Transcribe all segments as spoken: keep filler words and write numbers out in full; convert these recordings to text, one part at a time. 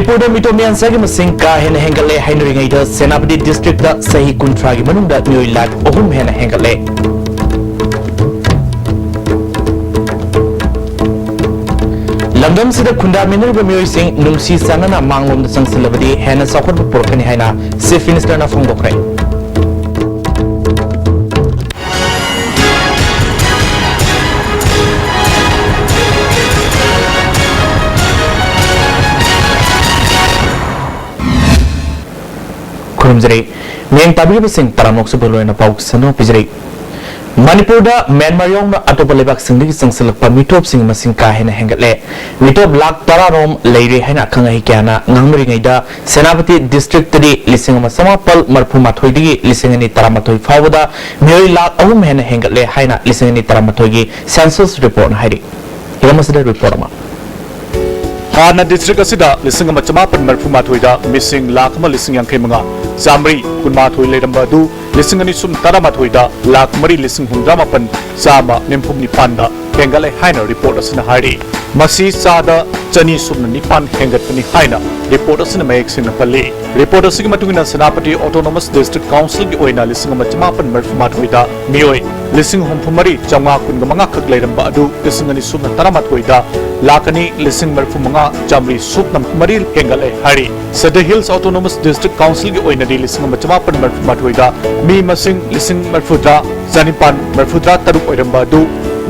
ꯃꯅꯤꯄꯨꯔꯗ ꯃꯤꯇꯣꯞ ꯃꯤꯌꯥꯟꯆꯥꯒꯤ ꯃꯁꯤꯡ ꯀꯥ ꯍꯦꯟꯅ ꯍꯦꯟꯒꯠꯂꯦ ꯍꯥꯏꯅꯔꯤꯉꯩꯗ ꯁꯦꯅꯥꯄꯇꯤ ꯗꯤꯁꯇ꯭ꯔꯤꯛꯇ ꯆꯍꯤ ꯀꯨꯟꯊ꯭ꯔꯥꯒꯤ ꯃꯅꯨꯡꯗ ꯃꯤꯑꯣꯏ ꯂꯥꯈ ꯑꯍꯨꯝ ꯍꯦꯟꯅ ꯍꯦꯟꯒꯠꯂꯦ꯫ ꯂꯝꯗꯝꯁꯤꯗ ꯈꯨꯟꯗꯥꯃꯤꯟꯅꯔꯤꯕ ꯃꯤꯑꯣꯏꯁꯤꯡ ꯅꯨꯡꯁꯤ ꯆꯥꯟꯅꯅ ꯃꯥꯡꯂꯣꯝꯗ ꯆꯪꯁꯤꯜꯂꯕꯗꯤ ꯍꯦꯟꯅ ꯆꯥꯎꯈꯠꯄ ꯄꯨꯔꯛꯀꯅꯤ ꯍꯥꯏꯅ Chief Ministerꯅ ꯐꯣꯡꯗꯣꯛꯈ꯭ꯔꯦ꯫ ꯈꯨꯔꯨꯝꯖꯔꯤ꯫ ꯃꯤꯌꯦꯡ ꯇꯥꯕꯤꯔꯤꯕꯁꯤꯡ ꯇꯔꯥꯝꯅ ꯑꯣꯛꯆꯕ ꯂꯣꯏꯅ ꯄꯥꯎ ꯁꯟꯗꯣꯛꯅ ꯄꯤꯖꯔꯤ꯫ ꯃꯅꯤꯄꯨꯔꯗ ꯃ꯭ꯌꯥꯟꯃꯥꯔ ꯌꯥꯎꯅ ꯑꯇꯣꯞꯄ ꯂꯩꯕꯥꯛꯁꯤꯡꯗꯒꯤ ꯆꯪꯁꯤꯜꯂꯛꯄ ꯃꯤꯇꯣꯞꯁꯤꯡꯒꯤ ꯃꯁꯤꯡ ꯀꯥ ꯍꯦꯟꯅ ꯍꯦꯟꯒꯠꯂꯦ꯫ ꯃꯤꯇꯣꯞ ꯂꯥꯈ ꯇꯔꯥ ꯔꯣꯝ ꯂꯩꯔꯦ ꯍꯥꯏꯅ ꯑꯈꯪ ꯑꯍꯩ ꯀꯌꯥꯅ ꯉꯥꯡꯅꯔꯤꯉꯩꯗ, ꯁꯦꯅꯥꯄꯇꯤ ꯗꯤꯁꯇ꯭ꯔꯤꯛꯇꯗꯤ ꯂꯤꯁꯤꯡ ꯑꯃ ꯆꯃꯥꯄꯜ ꯃꯔꯤꯐꯨ ꯃꯥꯊꯣꯏꯗꯒꯤ ꯂꯤꯁꯤꯡ ꯑꯅꯤ ꯇꯔꯥꯃꯥꯊꯣꯏ ꯐꯥꯎꯕꯗ ꯃꯤꯑꯣꯏ ꯂꯥꯈ ꯑꯍꯨꯝ ꯍꯦꯟꯅ ꯍꯦꯟꯒꯠꯂꯦ ꯍꯥꯏꯅ ꯂꯤꯁꯤꯡ ꯑꯅꯤ ꯇꯔꯥꯃꯥꯊꯣꯏꯒꯤ census reportꯅ ꯍꯥꯏꯔꯤ꯫ ꯍꯤꯔꯝ ꯑꯁꯤꯗ report ꯑꯃ꯫ ꯍꯥꯟꯅ ꯗꯤꯁꯇ꯭ꯔꯤꯛ ꯑꯁꯤꯗ ꯂꯤꯁꯤꯡ ꯑꯃ ꯆꯃꯥꯄꯜ ꯃꯔꯤꯐꯨ ꯃꯥꯊꯣꯏꯗ ꯃꯤꯁꯤꯡ ꯂꯥꯈ ꯑꯃ ꯂꯤꯁꯤꯡ ꯌꯥꯡꯈꯩ ꯃꯉꯥ ꯆꯥꯃꯔꯤ ꯀꯨꯟꯃꯥꯊꯣꯏ ꯂꯩꯔꯝꯕ ꯑꯗꯨ ꯂꯤꯁꯤꯡ ꯑꯅꯤ ꯁꯨꯞꯅ ꯇꯔꯥꯃꯥꯊꯣꯏꯗ ꯂꯥꯈ ꯃꯔꯤ ꯂꯤꯁꯤꯡ ꯍꯨꯝꯗ꯭ꯔꯥ ꯃꯥꯄꯜ ꯆꯥꯝꯃ ꯅꯤꯐꯨ ꯅꯤꯄꯥꯟꯗ ꯍꯦꯟꯒꯠꯂꯦ ꯍꯥꯏꯅ report ꯑꯁꯤꯅ ꯍꯥꯏꯔꯤ꯫ ꯃꯁꯤ ꯆꯥꯗ ꯆꯅꯤ ꯁꯨꯞꯅ ꯅꯤꯄꯥꯟ ꯍꯦꯟꯒꯠꯄꯅꯤ ꯍꯥꯏꯅ report ꯑꯁꯤꯅ ꯃꯌꯦꯛ ꯁꯦꯡꯅ ꯄꯜꯂꯤ꯫ Report ꯑꯁꯤꯒꯤ ꯃꯇꯨꯡ ꯏꯟꯅ ꯁꯦꯅꯥꯄꯇꯤ Autonomous District Councilꯒꯤ ꯑꯣꯏꯅ ꯂꯤꯁꯤꯡ ꯑꯃ ꯆꯃꯥꯄꯜ ꯃꯔꯤꯐꯨ ꯃꯥꯊꯣꯏꯗ ꯃꯤꯑꯣꯏ ꯂꯤꯁꯤꯡ ꯍꯨꯝꯐꯨ ꯃꯔꯤ ꯆꯥꯝꯃꯉꯥ ꯀꯨꯟꯃꯉꯥ ꯈꯛ ꯂꯩꯔꯝꯕ ꯑꯗꯨ ꯂꯤꯁꯤꯡ ꯑꯅꯤ ꯁꯨꯞꯅ ꯇꯔꯥꯃꯥꯊꯣꯏꯗ ꯂꯥꯈ ꯑꯅꯤ ꯂꯤꯁꯤꯡ ꯃꯔꯤꯐꯨ ꯃꯉꯥ ꯆꯥꯃꯔꯤ ꯁꯨꯞꯅ ꯃꯔꯤ ꯍꯦꯟꯒꯠꯂꯦ ꯍꯥꯏꯔꯤ꯫ Sadar Hills Autonomous District Councilꯒꯤ ꯑꯣꯏꯅꯗꯤ ꯂꯤꯁꯤꯡ ꯑꯃ ꯆꯃꯥꯄꯜ ꯃꯔꯤꯐꯨ ꯃꯥꯊꯣꯏꯗ ꯃꯤ ꯃꯁꯤꯡ ꯂꯤꯁꯤꯡ ꯃꯔꯤꯐꯨꯇꯔꯥ ꯆꯅꯤꯄꯥꯟ ꯃꯔꯤꯐꯨꯇꯔꯥ ꯇꯔꯨꯛ ꯑꯣꯏꯔꯝꯕ ꯑꯗꯨ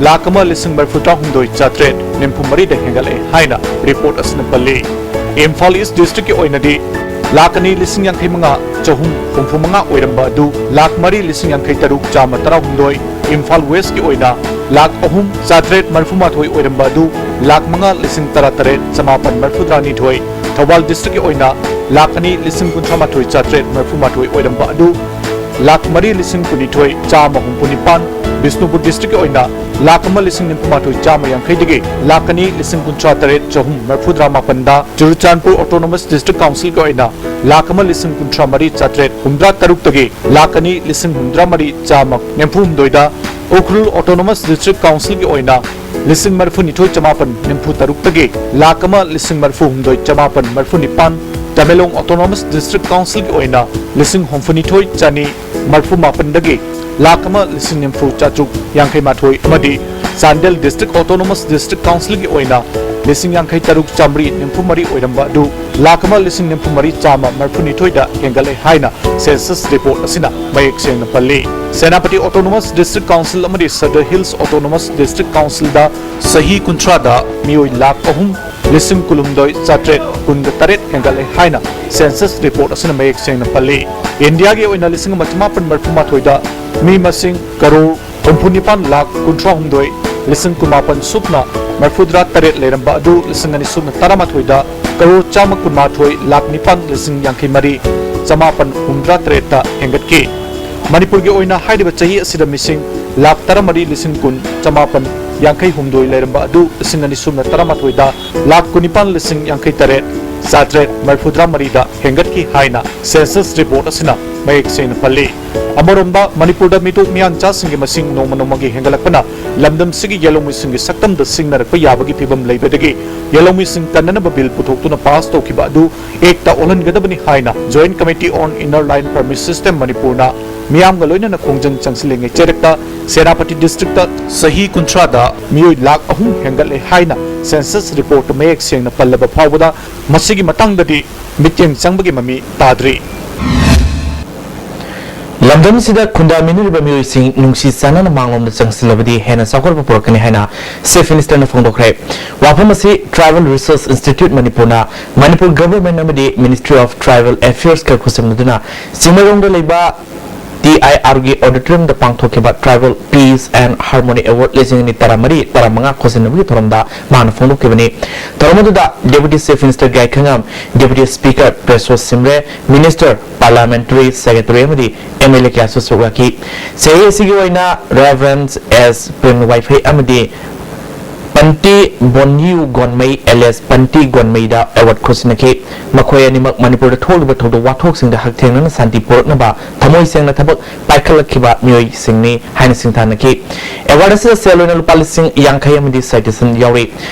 ꯂꯥꯈ ꯑꯃ ꯂꯤꯁꯤꯡ ꯃꯔꯤꯐꯨꯇꯔꯥ ꯍꯨꯝꯗꯣꯏ ꯆꯥꯇ꯭ꯔꯦꯠ ꯅꯤꯐꯨ ꯃꯔꯤꯗ ꯍꯦꯟꯒꯠꯂꯦ ꯍꯥꯏꯅ report ꯑꯁꯤꯅ ꯄꯜꯂꯤ꯫ ꯏꯝꯐꯥꯜ East Districtꯀꯤ ꯑꯣꯏꯅꯗꯤ ꯂꯥꯈ ꯑꯅꯤ ꯂꯤꯁꯤꯡ ꯌꯥꯡꯈꯩ ꯃꯉꯥ ꯆꯍꯨꯝ ꯍꯨꯝꯐꯨ ꯃꯉꯥ ꯑꯣꯏꯔꯝꯕ ꯑꯗꯨ ꯂꯥꯈ ꯃꯔꯤ ꯂꯤꯁꯤꯡ ꯌꯥꯡꯈꯩ ꯇꯔꯨꯛ ꯆꯥꯝꯃ ꯇꯔꯥꯍꯨꯝꯗꯣꯏ, ꯏꯝꯐꯥꯜ Westꯀꯤ ꯑꯣꯏꯅ ꯂꯥꯈ ꯑꯍꯨꯝ ꯆꯥꯇ꯭ꯔꯦꯠ ꯃꯔꯤꯐꯨ ꯃꯥꯊꯣꯏ ꯑꯣꯏꯔꯝꯕ ꯑꯗꯨ ꯂꯥꯈ ꯃꯉꯥ ꯂꯤꯁꯤꯡ ꯇꯔꯥꯇꯔꯦꯠ ꯆꯃꯥꯄꯜ ꯃꯔꯤꯐꯨꯇꯔꯥꯅꯤꯊꯣꯏ, ꯊꯧꯕꯥꯜ Districtꯀꯤ ꯑꯣꯏꯅ ꯂꯥꯈ ꯑꯅꯤ ꯂꯤꯁꯤꯡ ꯀꯨꯟꯊ꯭ꯔꯥ ꯃꯥꯊꯣꯏ ꯆꯥꯇ꯭ꯔꯦꯠ ꯃꯔꯤꯐꯨ ꯃꯥꯊꯣꯏ ꯑꯣꯏꯔꯝꯕ ꯑꯗꯨ ꯂꯥꯈ ꯃꯔꯤ ꯂꯤꯁꯤꯡ ꯀꯨꯟꯅꯤꯊꯣꯏ ꯆꯥꯝꯃ ꯍꯨꯝꯐꯨ ꯅꯤꯄꯥꯟ, ꯕꯤꯁꯅꯨꯄꯨꯔ Districtꯀꯤ ꯑꯣꯏꯅ ꯂꯥꯈ ꯑꯃ ꯂꯤꯁꯤꯡ ꯅꯤꯐꯨ ꯃꯥꯊꯣꯏ ꯆꯥꯝꯃ ꯌꯥꯡꯈꯩꯗꯒꯤ ꯂꯥꯈ ꯑꯅꯤ ꯂꯤꯁꯤꯡ ꯀꯨꯟꯊ꯭ꯔꯥ ꯇꯔꯦꯠ ꯆꯍꯨꯝ ꯃꯔꯤꯐꯨꯇꯔꯥ ꯃꯥꯄꯟꯗ, ꯆꯨꯔꯆꯥꯟꯄꯨꯔ Autonomous District Councilꯒꯤ ꯑꯣꯏꯅ ꯂꯥꯈ ꯑꯃ ꯂꯤꯁꯤꯡ ꯀꯨꯟꯊ꯭ꯔꯥ ꯃꯔꯤ ꯆꯥꯇ꯭ꯔꯦꯠ ꯍꯨꯝꯗ꯭ꯔꯥ ꯇꯔꯨꯛꯇꯒꯤ ꯂꯥꯈ ꯑꯅꯤ ꯂꯤꯁꯤꯡ ꯍꯨꯝꯗ꯭ꯔꯥ ꯃꯔꯤ ꯆꯥꯝꯃ ꯅꯤꯐꯨ ꯍꯨꯝꯗꯣꯏꯗ, ꯎꯈ꯭ꯔꯨꯜ Autonomous District Councilꯒꯤ ꯑꯣꯏꯅ ꯂꯤꯁꯤꯡ ꯃꯔꯤꯐꯨꯅꯤꯊꯣꯏ ꯆꯃꯥꯄꯟ ꯅꯤꯐꯨ ꯇꯔꯨꯛꯇꯒꯤ ꯂꯥꯈ ꯑꯃ ꯂꯤꯁꯤꯡ ꯃꯔꯤꯐꯨ ꯍꯨꯝꯗꯣꯏ ꯆꯃꯥꯄꯟ ꯃꯔꯤꯐꯨ ꯅꯤꯄꯥꯟ, ꯇꯃꯦꯡꯂꯣꯡ ꯑꯣꯇꯣꯅꯣꯃꯁ ꯗꯤꯁꯇ꯭ꯔꯤꯛ ꯀꯥꯎꯟꯁꯤꯜꯒꯤ ꯑꯣꯏꯅ ꯂꯤꯁꯤꯡ ꯍꯨꯝꯐꯨꯅꯤꯊꯣꯏ ꯆꯅꯤ ꯃꯔꯤꯐꯨ ꯃꯥꯄꯟꯗꯒꯤ ꯂꯥꯈ ꯑꯃ ꯂꯤꯁꯤꯡ ꯅꯤꯐꯨ ꯆꯥꯇ꯭ꯔꯨꯛ ꯌꯥꯡꯈꯩ ꯃꯥꯊꯣꯏ ꯑꯃꯗꯤ ꯆꯥꯟꯗꯦꯜ ꯗꯤꯁꯇ꯭ꯔꯤꯛ ꯑꯣꯇꯣꯅꯣꯃꯁ ꯗꯤꯁꯇ꯭ꯔꯤꯛ ꯀꯥꯎꯟꯁꯤꯜꯒꯤ ꯑꯣꯏꯅ ꯂꯤꯁꯤꯡ ꯌꯥꯡꯈꯩ ꯇꯔꯨꯛ ꯆꯥꯃꯔꯤ ꯅꯤꯐꯨ ꯃꯔꯤ ꯑꯣꯏꯔꯝꯕ ꯑꯗꯨ ꯂꯥꯈ ꯑꯃ ꯂꯤꯁꯤꯡ ꯅꯤꯐꯨ ꯃꯔꯤ ꯆꯥꯝꯃ ꯃꯔꯤꯐꯨꯅꯤꯊꯣꯏꯗ ꯍꯦꯟꯒꯠꯂꯦ ꯍꯥꯏꯅ ꯁꯦꯟꯁꯁ ꯔꯤꯄꯣꯔꯠ ꯑꯁꯤꯅ ꯃꯌꯦꯛ ꯁꯦꯡꯅ ꯄꯜꯂꯤ꯫ ꯁꯦꯅꯥꯄꯇꯤ ꯑꯣꯇꯣꯅꯣꯃꯁ ꯗꯤꯁꯇ꯭ꯔꯤꯛ ꯀꯥꯎꯟꯁꯤꯜ ꯑꯃꯗꯤ ꯁꯗꯔ ꯍꯤꯜꯁ ꯑꯣꯇꯣꯅꯣꯃꯁ ꯗꯤꯁꯇ꯭ꯔꯤꯛ ꯀꯥꯎꯟꯁꯤꯜꯗ ꯆꯍꯤ ꯀꯨꯟꯊ꯭ꯔꯥꯗ ꯃꯤꯑꯣꯏ ꯂꯥꯈ ꯑꯍꯨꯝ ꯂꯤꯁꯤꯡ ꯀꯨꯟꯍꯨꯝꯗꯣꯏ ꯆꯥꯇ꯭ꯔꯦꯠ ꯀꯨꯟꯒ ꯇꯔꯦꯠ ꯍꯦꯟꯒꯠꯂꯦ ꯍꯥꯏꯅ ꯁꯦꯟꯁꯁ ꯔꯤꯄꯣꯔꯠ ꯑꯁꯤꯅ ꯃꯌꯦꯛ ꯁꯦꯡꯅ ꯄꯜꯂꯤ꯫ ꯏꯟꯗꯤꯌꯥꯒꯤ ꯑꯣꯏꯅ ꯂꯤꯁꯤꯡ ꯑꯃ ꯆꯃꯥꯄꯟ ꯃꯔꯤꯐꯨ ꯃꯥꯊꯣꯏꯗ ꯃꯤ ꯃꯁꯤꯡ ꯀꯔꯣꯔ ꯍꯨꯝꯐꯨ ꯅꯤꯄꯥꯟ ꯂꯥꯈ ꯀꯨꯟꯊ꯭ꯔꯥ ꯍꯨꯝꯗꯣꯏ ꯂꯤꯁꯤꯡ ꯀꯨꯟꯃꯥꯄꯟ ꯁꯨꯞꯅ ꯃꯔꯤꯐꯨꯇꯔꯥ ꯇꯔꯦꯠ ꯂꯩꯔꯝꯕ ꯑꯗꯨ ꯂꯤꯁꯤꯡ ꯑꯅꯤ ꯁꯨꯞꯅ ꯇꯔꯥꯃꯥꯊꯣꯏꯗ ꯀꯔꯣꯔ ꯆꯥꯝꯃ ꯀꯨꯟꯃꯥꯊꯣꯏ ꯂꯥꯈ ꯅꯤꯄꯥꯟ ꯂꯤꯁꯤꯡ ꯌꯥꯡꯈꯩ ꯃꯔꯤ ꯆꯃꯥꯄꯟ ꯍꯨꯝꯗ꯭ꯔꯥ ꯇꯔꯦꯠꯇ ꯍꯦꯟꯒꯠꯈꯤ꯫ ꯃꯅꯤꯄꯨꯔꯒꯤ ꯑꯣꯏꯅ ꯍꯥꯏꯔꯤꯕ ꯆꯍꯤ ꯑꯁꯤꯗ ꯃꯤꯁꯤꯡ ꯂꯥꯈ ꯇꯔꯥꯃꯔꯤ ꯂꯤꯁꯤꯡ ꯀꯨꯟ ꯆꯃꯥꯄꯟ ꯌꯥꯡꯈꯩ ꯍꯨꯝꯗꯣꯏ ꯂꯩꯔꯝꯕ ꯑꯗꯨ ꯂꯤꯁꯤꯡ ꯑꯅꯤ ꯁꯨꯞꯅ ꯇꯔꯥꯃꯥꯊꯣꯏꯗ ꯂꯥꯈ ꯀꯨꯟꯅꯤꯄꯥꯟ ꯂꯤꯁꯤꯡ ꯌꯥꯡꯈꯩ ꯇꯔꯦꯠ ꯆꯥꯇ꯭ꯔꯦꯠ ꯃꯔꯤꯐꯨꯇꯔꯥ ꯃꯔꯤꯗ ꯍꯦꯟꯒꯠꯈꯤ ꯍꯥꯏꯅ ꯁꯦꯟꯁꯁ ꯔꯤꯄꯣꯔꯠ ꯑꯁꯤꯅ ꯃꯌꯦꯛ ꯁꯦꯡꯅ ꯄꯜꯂꯤ꯫ ꯑꯃꯔꯣꯝꯗ, ꯃꯅꯤꯄꯨꯔꯗ ꯃꯤꯇꯣꯞ ꯃꯤꯌꯥꯟꯆꯥꯁꯤꯡꯒꯤ ꯃꯁꯤꯡ ꯅꯣꯡꯃ ꯅꯣꯡꯃꯒꯤ ꯍꯦꯟꯒꯠꯂꯛꯄꯅ ꯂꯝꯗꯝꯁꯤꯒꯤ ꯌꯦꯜꯍꯧꯃꯤꯁꯤꯡꯒꯤ ꯁꯛꯇꯝꯗ ꯁꯤꯡꯅꯔꯛꯄ ꯌꯥꯕꯒꯤ ꯐꯤꯕꯝ ꯂꯩꯕꯗꯒꯤ ꯌꯦꯜꯍꯧꯃꯤꯁꯤꯡ ꯀꯟꯅꯅꯕ ꯕꯤꯜ ꯄꯨꯊꯣꯛꯇꯨꯅ ꯄꯥꯁ ꯇꯧꯈꯤꯕ ꯑꯗꯨ ꯑꯦꯛꯇ ꯑꯣꯜꯍꯟꯒꯗꯕꯅꯤ ꯍꯥꯏꯅ Joint Committee on Inner Line Permit System ꯃꯅꯤꯄꯨꯔꯅ ꯃꯤꯌꯥꯝꯒ ꯂꯣꯏꯅꯅ ꯈꯣꯡꯖꯪ ꯆꯪꯁꯤꯜꯂꯤꯉꯩ ꯆꯩꯔꯛꯇ ꯁꯦꯅꯥꯄꯇꯤ ꯗꯤꯁꯇ꯭ꯔꯤꯛꯇ ꯆꯍꯤ ꯀꯨꯟꯊ꯭ꯔꯥꯗ ꯃꯤꯑꯣꯏ ꯂꯥꯈ ꯑꯍꯨꯝ ꯍꯦꯟꯒꯠꯂꯦ ꯍꯥꯏꯅ ꯁꯦꯟꯁꯁ ꯔꯤꯄꯣꯔꯠꯇ ꯃꯌꯦꯛ ꯁꯦꯡꯅ ꯄꯜꯂꯕ ꯐꯥꯎꯕꯗ ꯃꯁꯤꯒꯤ ꯃꯇꯥꯡꯗꯗꯤ ꯃꯤꯠꯌꯦꯡ ꯆꯪꯕꯒꯤ ꯃꯃꯤ ꯇꯥꯗ꯭ꯔꯤ꯫ ꯂꯝꯗꯝꯁꯤꯗ ꯈꯨꯟꯗꯥꯃꯤꯟꯅꯔꯤꯕ ꯃꯤꯑꯣꯏꯁꯤꯡ ꯅꯨꯡꯁꯤ ꯆꯥꯟꯅꯅ ꯃꯥꯡꯂꯣꯝꯗ ꯆꯪꯁꯤꯜꯂꯕꯗꯤ ꯍꯦꯟꯅ ꯆꯥꯎꯈꯠꯄ ꯄꯨꯔꯛꯀꯅꯤ ꯍꯥꯏꯅ Chief Minister ꯅ ꯐꯣꯡꯗꯣꯛꯈ꯭ꯔꯦ꯫ ꯋꯥꯐꯝ ꯑꯁꯤ Tribal Research Institute ꯃꯅꯤꯄꯨꯔꯅ ꯃꯅꯤꯄꯨꯔ Government ꯑꯃꯗꯤ Ministry of Tribal Affairs ꯀ ꯈꯨꯠꯁꯝꯅꯗꯨꯅ ꯆꯤꯡꯃꯩꯔꯣꯡꯗ ꯂꯩꯕ T I R ꯒꯤ auditorium ꯗ ꯄꯥꯡꯊꯣꯛꯈꯤꯕ Tribal Peace and Harmony Award ꯂꯤꯁꯤꯡ ꯑꯅꯤ ꯇꯔꯥꯃꯔꯤ ꯇꯔꯥꯃꯉꯥ ꯈꯣꯠꯆꯟꯅꯕꯒꯤ ꯊꯧꯔꯝꯗ ꯃꯍꯥꯛꯅ ꯐꯣꯡꯗꯣꯛꯈꯤꯕꯅꯤ꯫ ꯊꯧꯔꯝ ꯑꯗꯨꯗ Deputy Chief Minister ꯒꯥꯏꯈꯪꯉꯝ, Deputy Speaker ꯄ꯭ꯔꯦꯁꯣꯠ ꯁꯤꯝꯔꯦ, Minister, Parliamentary Secretary ꯑꯃꯗꯤ M L A ꯀꯌꯥꯁꯨ ꯁꯔꯨꯛ ꯌꯥꯈꯤ꯫ ꯆꯍꯤ ꯑꯁꯤꯒꯤ ꯑꯣꯏꯅ Reverend S ꯄ꯭ꯔꯦꯝ ꯋꯥꯏꯐꯩ ꯑꯃꯗꯤ ꯄꯟꯇꯤ ꯕꯣꯟꯌꯨ ꯒꯣꯟꯃꯩ alias ꯄꯟꯇꯤ ꯒꯣꯟꯃꯩꯗ award ꯈꯨꯠꯁꯤꯟꯅꯈꯤ꯫ ꯃꯈꯣꯏ ꯑꯅꯤꯃꯛ ꯃꯅꯤꯄꯨꯔꯗ ꯊꯣꯛꯂꯤꯕ ꯊꯧꯗꯣꯛ ꯋꯥꯊꯣꯛꯁꯤꯡꯗ ꯍꯛꯊꯦꯡꯅꯅ ꯁꯥꯟꯇꯤ ꯄꯨꯔꯛꯅꯕ ꯊꯃꯣꯏ ꯁꯦꯡꯅ ꯊꯕꯛ ꯄꯥꯏꯈꯠꯂꯛꯈꯤꯕ ꯃꯤꯑꯣꯏꯁꯤꯡꯅꯤ ꯍꯥꯏꯅ ꯁꯤꯡꯊꯥꯅꯈꯤ꯫ Award ꯑꯁꯤꯗ ꯁꯦꯜ ꯑꯣꯏꯅ ꯂꯨꯄꯥ ꯂꯤꯁꯤꯡ ꯌꯥꯡꯈꯩ ꯑꯃꯗꯤ citation ꯌꯥꯎꯔꯤ꯫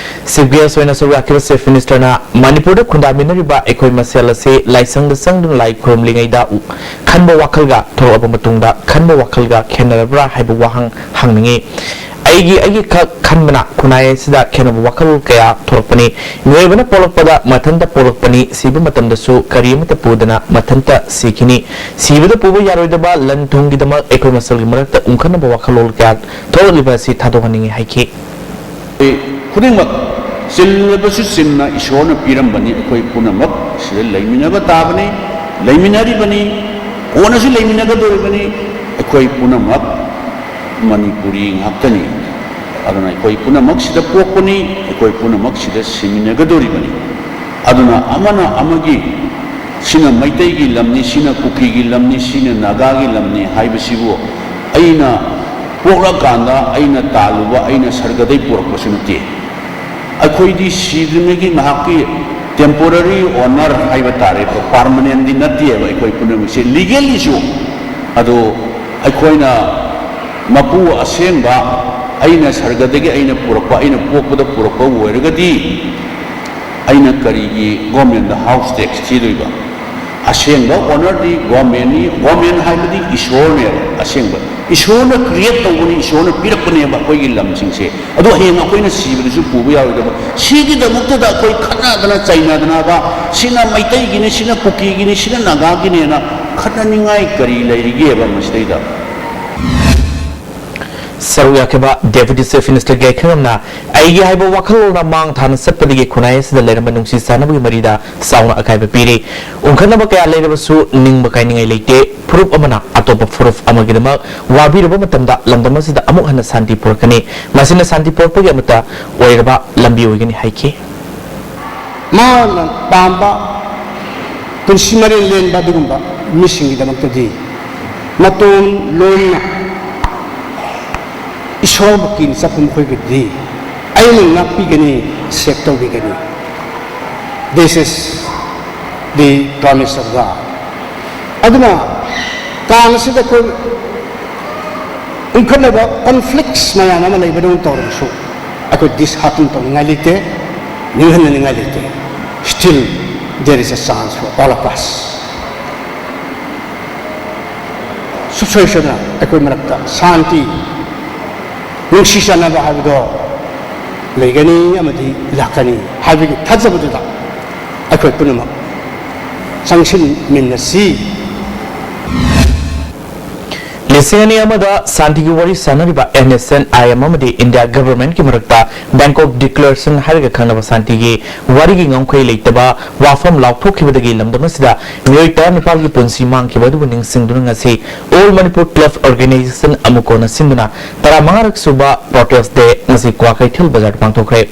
Chief guest ꯑꯣꯏꯅ ꯁꯔꯨꯛ ꯌꯥꯈꯤꯕ Chief Minister ꯅ ꯃꯅꯤꯄꯨꯔꯗ ꯈꯨꯟꯗꯥꯃꯤꯟꯅꯔꯤꯕ ꯑꯩꯈꯣꯏ ꯃꯁꯦꯜ ꯑꯁꯤ ꯂꯥꯏꯁꯪꯗ ꯆꯪꯗꯨꯅ ꯂꯥꯏ ꯈꯨꯔꯨꯝꯂꯤꯉꯩꯗ ꯎ-, ꯈꯟꯕ ꯋꯥꯈꯜꯒ ꯊꯣꯛꯂꯛꯂꯕ ꯃꯇꯨꯡꯗ ꯈꯟꯕ ꯋꯥꯈꯜꯒ ꯈꯦꯠꯅꯔꯕ꯭ꯔꯥ ꯍꯥꯏꯕ ꯋꯥꯍꯪ ꯍꯪꯅꯤꯡꯏ꯫ ꯑꯩꯒꯤ, ꯑꯩꯒꯤ ꯈꯛ ꯈꯟꯕꯅ ꯈꯨꯟꯅꯥꯏ ꯑꯁꯤꯗ ꯈꯦꯠꯅꯕ ꯋꯥꯈꯜ ꯀꯌꯥ ꯊꯣꯛꯂꯛꯄꯅꯤ꯫ ꯃꯤꯑꯣꯏꯕꯅ ꯄꯣꯛꯂꯛꯄꯗ ꯃꯊꯟꯇ ꯄꯣꯛꯂꯛꯄꯅꯤ, ꯁꯤꯕ ꯃꯇꯝꯗꯁꯨ ꯀꯔꯤ ꯑꯃꯠꯇ ꯄꯨꯗꯅ ꯃꯊꯟꯇ ꯁꯤꯈꯤꯅꯤ꯫ ꯁꯤꯕꯗ ꯄꯨꯕ ꯌꯥꯔꯣꯏꯗꯕ ꯂꯟ ꯊꯨꯝꯒꯤꯗꯃꯛ ꯑꯩꯈꯣꯏ ꯃꯁꯦꯜꯒꯤ ꯃꯔꯛꯇ ꯎꯪꯈꯠꯅꯕ ꯋꯥꯈꯜꯂꯣꯟ ꯀꯌꯥ ꯊꯣꯛꯂꯛꯂꯤꯕ ꯑꯁꯤ ꯊꯥꯗꯣꯛꯍꯟꯅꯤꯡꯏ ꯍꯥꯏꯈꯤ꯫ ꯈꯨꯗꯤꯡꯃꯛ ꯆꯤꯜꯂꯕꯁꯨ ꯆꯤꯟꯅ ꯏꯁꯣꯔꯅ ꯄꯤꯔꯝꯕꯅꯤ꯫ ꯑꯩꯈꯣꯏ ꯄꯨꯝꯅꯃꯛ ꯁꯤꯗ ꯂꯩꯃꯤꯟꯅꯕ ꯇꯥꯕꯅꯤ, ꯂꯩꯃꯤꯟꯅꯔꯤꯕꯅꯤ, ꯀꯣꯟꯅꯁꯨ ꯂꯩꯃꯤꯟꯅꯒꯗꯧꯔꯤꯕꯅꯤ꯫ ꯑꯩꯈꯣꯏ ꯄꯨꯝꯅꯃꯛ ꯃꯅꯤꯄꯨꯔꯤ ꯉꯥꯛꯇꯅꯤ꯫ ꯑꯗꯨꯅ ꯑꯩꯈꯣꯏ ꯄꯨꯝꯅꯃꯛ ꯁꯤꯗ ꯄꯣꯛꯄꯅꯤ, ꯑꯩꯈꯣꯏ ꯄꯨꯝꯅꯃꯛ ꯁꯤꯗ ꯁꯤꯃꯤꯟꯅꯒꯗꯧꯔꯤꯕꯅꯤ꯫ ꯑꯗꯨꯅ ꯑꯃꯅ ꯑꯃꯒꯤ, ꯁꯤꯅ ꯃꯩꯇꯩꯒꯤ ꯂꯝꯅꯤ, ꯁꯤꯅ ꯀꯨꯀꯤꯒꯤ ꯂꯝꯅꯤ, ꯁꯤꯅ ꯅꯥꯒꯥꯒꯤ ꯂꯝꯅꯤ ꯍꯥꯏꯕꯁꯤꯕꯨ ꯑꯩꯅ ꯄꯣꯛꯂꯛꯀꯥꯟꯗ ꯑꯩꯅ ꯇꯥꯜꯂꯨꯕ, ꯑꯩꯅ ꯁꯔꯒꯗꯩ ꯄꯨꯔꯛꯄꯁꯨ ꯅꯠꯇꯦ꯫ ꯑꯩꯈꯣꯏꯗꯤ ꯁꯤꯗ꯭ꯔꯤꯉꯩꯒꯤ ꯉꯥꯏꯍꯥꯛꯀꯤ temporary owner ꯍꯥꯏꯕ ꯇꯥꯔꯦ, permanent ꯗꯤ ꯅꯠꯇꯦꯕ꯫ ꯑꯩꯈꯣꯏ ꯄꯨꯝꯅꯃꯛꯁꯦ legally ꯁꯨ꯫ ꯑꯗꯣ ꯑꯩꯈꯣꯏꯅ ꯃꯄꯨ ꯑꯁꯦꯡꯕ, ꯑꯩꯅ ꯁꯔꯒꯗꯒꯤ ꯑꯩꯅ ꯄꯨꯔꯛꯄ, ꯑꯩꯅ ꯄꯣꯛꯄꯗ ꯄꯨꯔꯛꯄ ꯑꯣꯏꯔꯒꯗꯤ ꯑꯩꯅ ꯀꯔꯤꯒꯤ government ꯗ house tax ꯊꯤꯗꯣꯏꯕ? ꯑꯁꯦꯡꯕ owner ꯗꯤ government ꯅꯤ꯫ Government ꯍꯥꯏꯕꯗꯤ ꯏꯁꯣꯔꯅꯦꯕ꯫ ꯑꯁꯦꯡꯕ ꯏꯁꯣꯔꯅ create ꯇꯧꯕꯅꯤ, ꯏꯁꯣꯔꯅ ꯄꯤꯔꯛꯄꯅꯦꯕ ꯑꯩꯈꯣꯏꯒꯤ ꯂꯝꯁꯤꯡꯁꯦ꯫ ꯑꯗꯣ ꯍꯌꯦꯡ ꯑꯩꯈꯣꯏꯅ ꯁꯤꯕꯗꯁꯨ ꯄꯨꯕ ꯌꯥꯔꯣꯏꯗꯕ, ꯁꯤꯒꯤꯗꯃꯛꯇꯗ ꯑꯩꯈꯣꯏ ꯈꯠꯅꯗꯅ ꯆꯩꯅꯗꯅꯕ, ꯁꯤꯅ ꯃꯩꯇꯩꯒꯤꯅꯤ, ꯁꯤꯅ ꯀꯨꯀꯤꯒꯤꯅꯤ, ꯁꯤꯅ ꯅꯥꯒꯥꯒꯤꯅꯦꯅ ꯈꯠꯅꯅꯤꯡꯉꯥꯏ ꯀꯔꯤ ꯂꯩꯔꯤꯒꯦꯕ ꯃꯁꯤꯗꯩꯗ? ꯁꯔꯨꯛ ꯌꯥꯈꯤꯕ Deputy Chief Minister ꯒꯦꯈꯦꯡꯉꯝꯅ ꯑꯩꯒꯤ ꯍꯥꯏꯕ ꯋꯥꯈꯜꯂꯣꯟꯅ ꯃꯥꯡ ꯊꯥꯅ ꯆꯠꯄꯗꯒꯤ ꯈꯨꯟꯅꯥꯏ ꯑꯁꯤꯗ ꯂꯩꯔꯝꯕ ꯅꯨꯡꯁꯤ ꯆꯥꯟꯅꯕꯒꯤ ꯃꯔꯤꯗ ꯆꯥꯎꯅ ꯑꯀꯥꯏꯕ ꯄꯤꯔꯤ꯫ ꯎꯪꯈꯠꯅꯕ ꯀꯌꯥ ꯂꯩꯔꯕꯁꯨ ꯅꯤꯡꯕ ꯀꯥꯏꯅꯤꯡꯉꯥꯏ ꯂꯩꯇꯦ꯫ ꯐꯨꯔꯨꯞ ꯑꯃꯅ ꯑꯇꯣꯞꯄ ꯐꯨꯔꯨꯞ ꯑꯃꯒꯤꯗꯃꯛ ꯋꯥꯕꯤꯔꯨꯕ ꯃꯇꯝꯗ ꯂꯝꯗꯝ ꯑꯁꯤꯗ ꯑꯃꯨꯛ ꯍꯟꯅ ꯁꯥꯟꯇꯤ ꯄꯨꯔꯛꯀꯅꯤ꯫ ꯃꯁꯤꯅ ꯁꯥꯟꯇꯤ ꯄꯨꯔꯛꯄꯒꯤ ꯑꯃꯠꯇ ꯑꯣꯏꯔꯕ ꯂꯝꯕꯤ ꯑꯣꯏꯒꯅꯤ ꯍꯥꯏꯈꯤ꯫ ꯃꯥꯅ ꯄꯥꯝꯕ ꯄꯨꯟꯁꯤ ꯃꯔꯦꯜ ꯂꯦꯟꯕ ꯑꯗꯨꯒꯨꯝꯕ ꯃꯤꯁꯤꯡꯒꯤꯗꯃꯛꯇꯗꯤ ꯃꯇꯣꯟ ꯂꯣꯝꯅ ꯏꯁꯣꯔꯕꯨ ꯀꯤꯅ ꯆꯠꯄ ꯃꯈꯣꯏꯒꯤꯗꯤ ꯑꯩꯅ ꯉꯥꯛꯄꯤꯒꯅꯤ, ꯁꯦꯞ ꯇꯧꯕꯤꯒꯅꯤ꯫ This is the promise of God. ꯑꯗꯨꯅ ꯀꯥꯡ ꯑꯁꯤꯗ ꯑꯩꯈꯣꯏ ꯏꯟꯈꯠꯂꯕ ꯀꯟꯐ꯭ꯂꯤꯛꯁ ꯃꯌꯥꯝ ꯑꯃ ꯂꯩꯕꯗꯧꯅ ꯇꯧꯔꯕꯁꯨ ꯑꯩꯈꯣꯏ ꯗꯤꯁꯍꯥꯔꯇꯟ ꯇꯧꯅꯤꯡꯉꯥꯏ ꯂꯩꯇꯦ, ꯅꯤꯡꯍꯟꯅꯅꯤꯡꯉꯥꯏ ꯂꯩꯇꯦ꯫ Still there is a chance for all of us. ꯁꯨꯡꯁꯣꯏ ꯁꯣꯏꯗꯅ ꯑꯩꯈꯣꯏ ꯃꯔꯛꯇ ꯁꯥꯟꯇꯤ, ꯅꯨꯡꯁꯤ ꯆꯥꯟꯅꯕ ꯍꯥꯏꯕꯗꯣ ꯂꯩꯒꯅꯤ ꯑꯃꯗꯤ ꯂꯥꯛꯀꯅꯤ ꯍꯥꯏꯕꯒꯤ ꯊꯥꯖꯕꯗꯨꯗ ꯑꯩꯈꯣꯏ ꯄꯨꯝꯅꯃꯛ ꯆꯪꯁꯤꯟꯃꯤꯟꯅꯁꯤ꯫ ꯂꯤꯁꯤꯡ ꯑꯅꯤ ꯑꯃꯗ ꯁꯥꯟꯇꯤꯒꯤ ꯋꯥꯔꯤ ꯁꯥꯟꯅꯔꯤꯕ NSCN-IM ꯑꯃꯗꯤ ꯏꯟꯗꯤꯌꯥ ꯒꯚꯔꯟꯃꯦꯟꯠꯀꯤ ꯃꯔꯛꯇ ꯕꯦꯡꯀꯣꯛ ꯗꯤꯀ꯭ꯂꯦꯔꯦꯁꯟ ꯍꯥꯏꯔꯒ ꯈꯪꯅꯕ ꯁꯥꯟꯇꯤꯒꯤ ꯋꯥꯔꯤꯒꯤ ꯉꯝꯈꯩ ꯂꯩꯇꯕ ꯋꯥꯐꯝ ꯂꯥꯎꯊꯣꯛꯈꯤꯕꯗꯒꯤ ꯂꯝꯗꯝ ꯑꯁꯤꯗ ꯃꯤꯑꯣꯏ ꯇꯔꯥꯅꯤꯄꯥꯜꯒꯤ ꯄꯨꯟꯁꯤ ꯃꯥꯡꯈꯤꯕ ꯑꯗꯨꯕꯨ ꯅꯤꯡꯁꯤꯡꯗꯨꯅ ꯉꯁꯤ All Manipur Club Organization, ꯑꯃꯨꯀꯣꯅ ꯁꯤꯟꯗꯨꯅ ꯇꯔꯥꯃꯉꯥꯔꯛ ꯁꯨꯕ protest day ꯉꯁꯤ ꯀ꯭ꯋꯥꯀꯩꯊꯦꯜ ꯕꯖꯥꯔꯗ ꯄꯥꯡꯊꯣꯛꯈ꯭ꯔꯦ꯫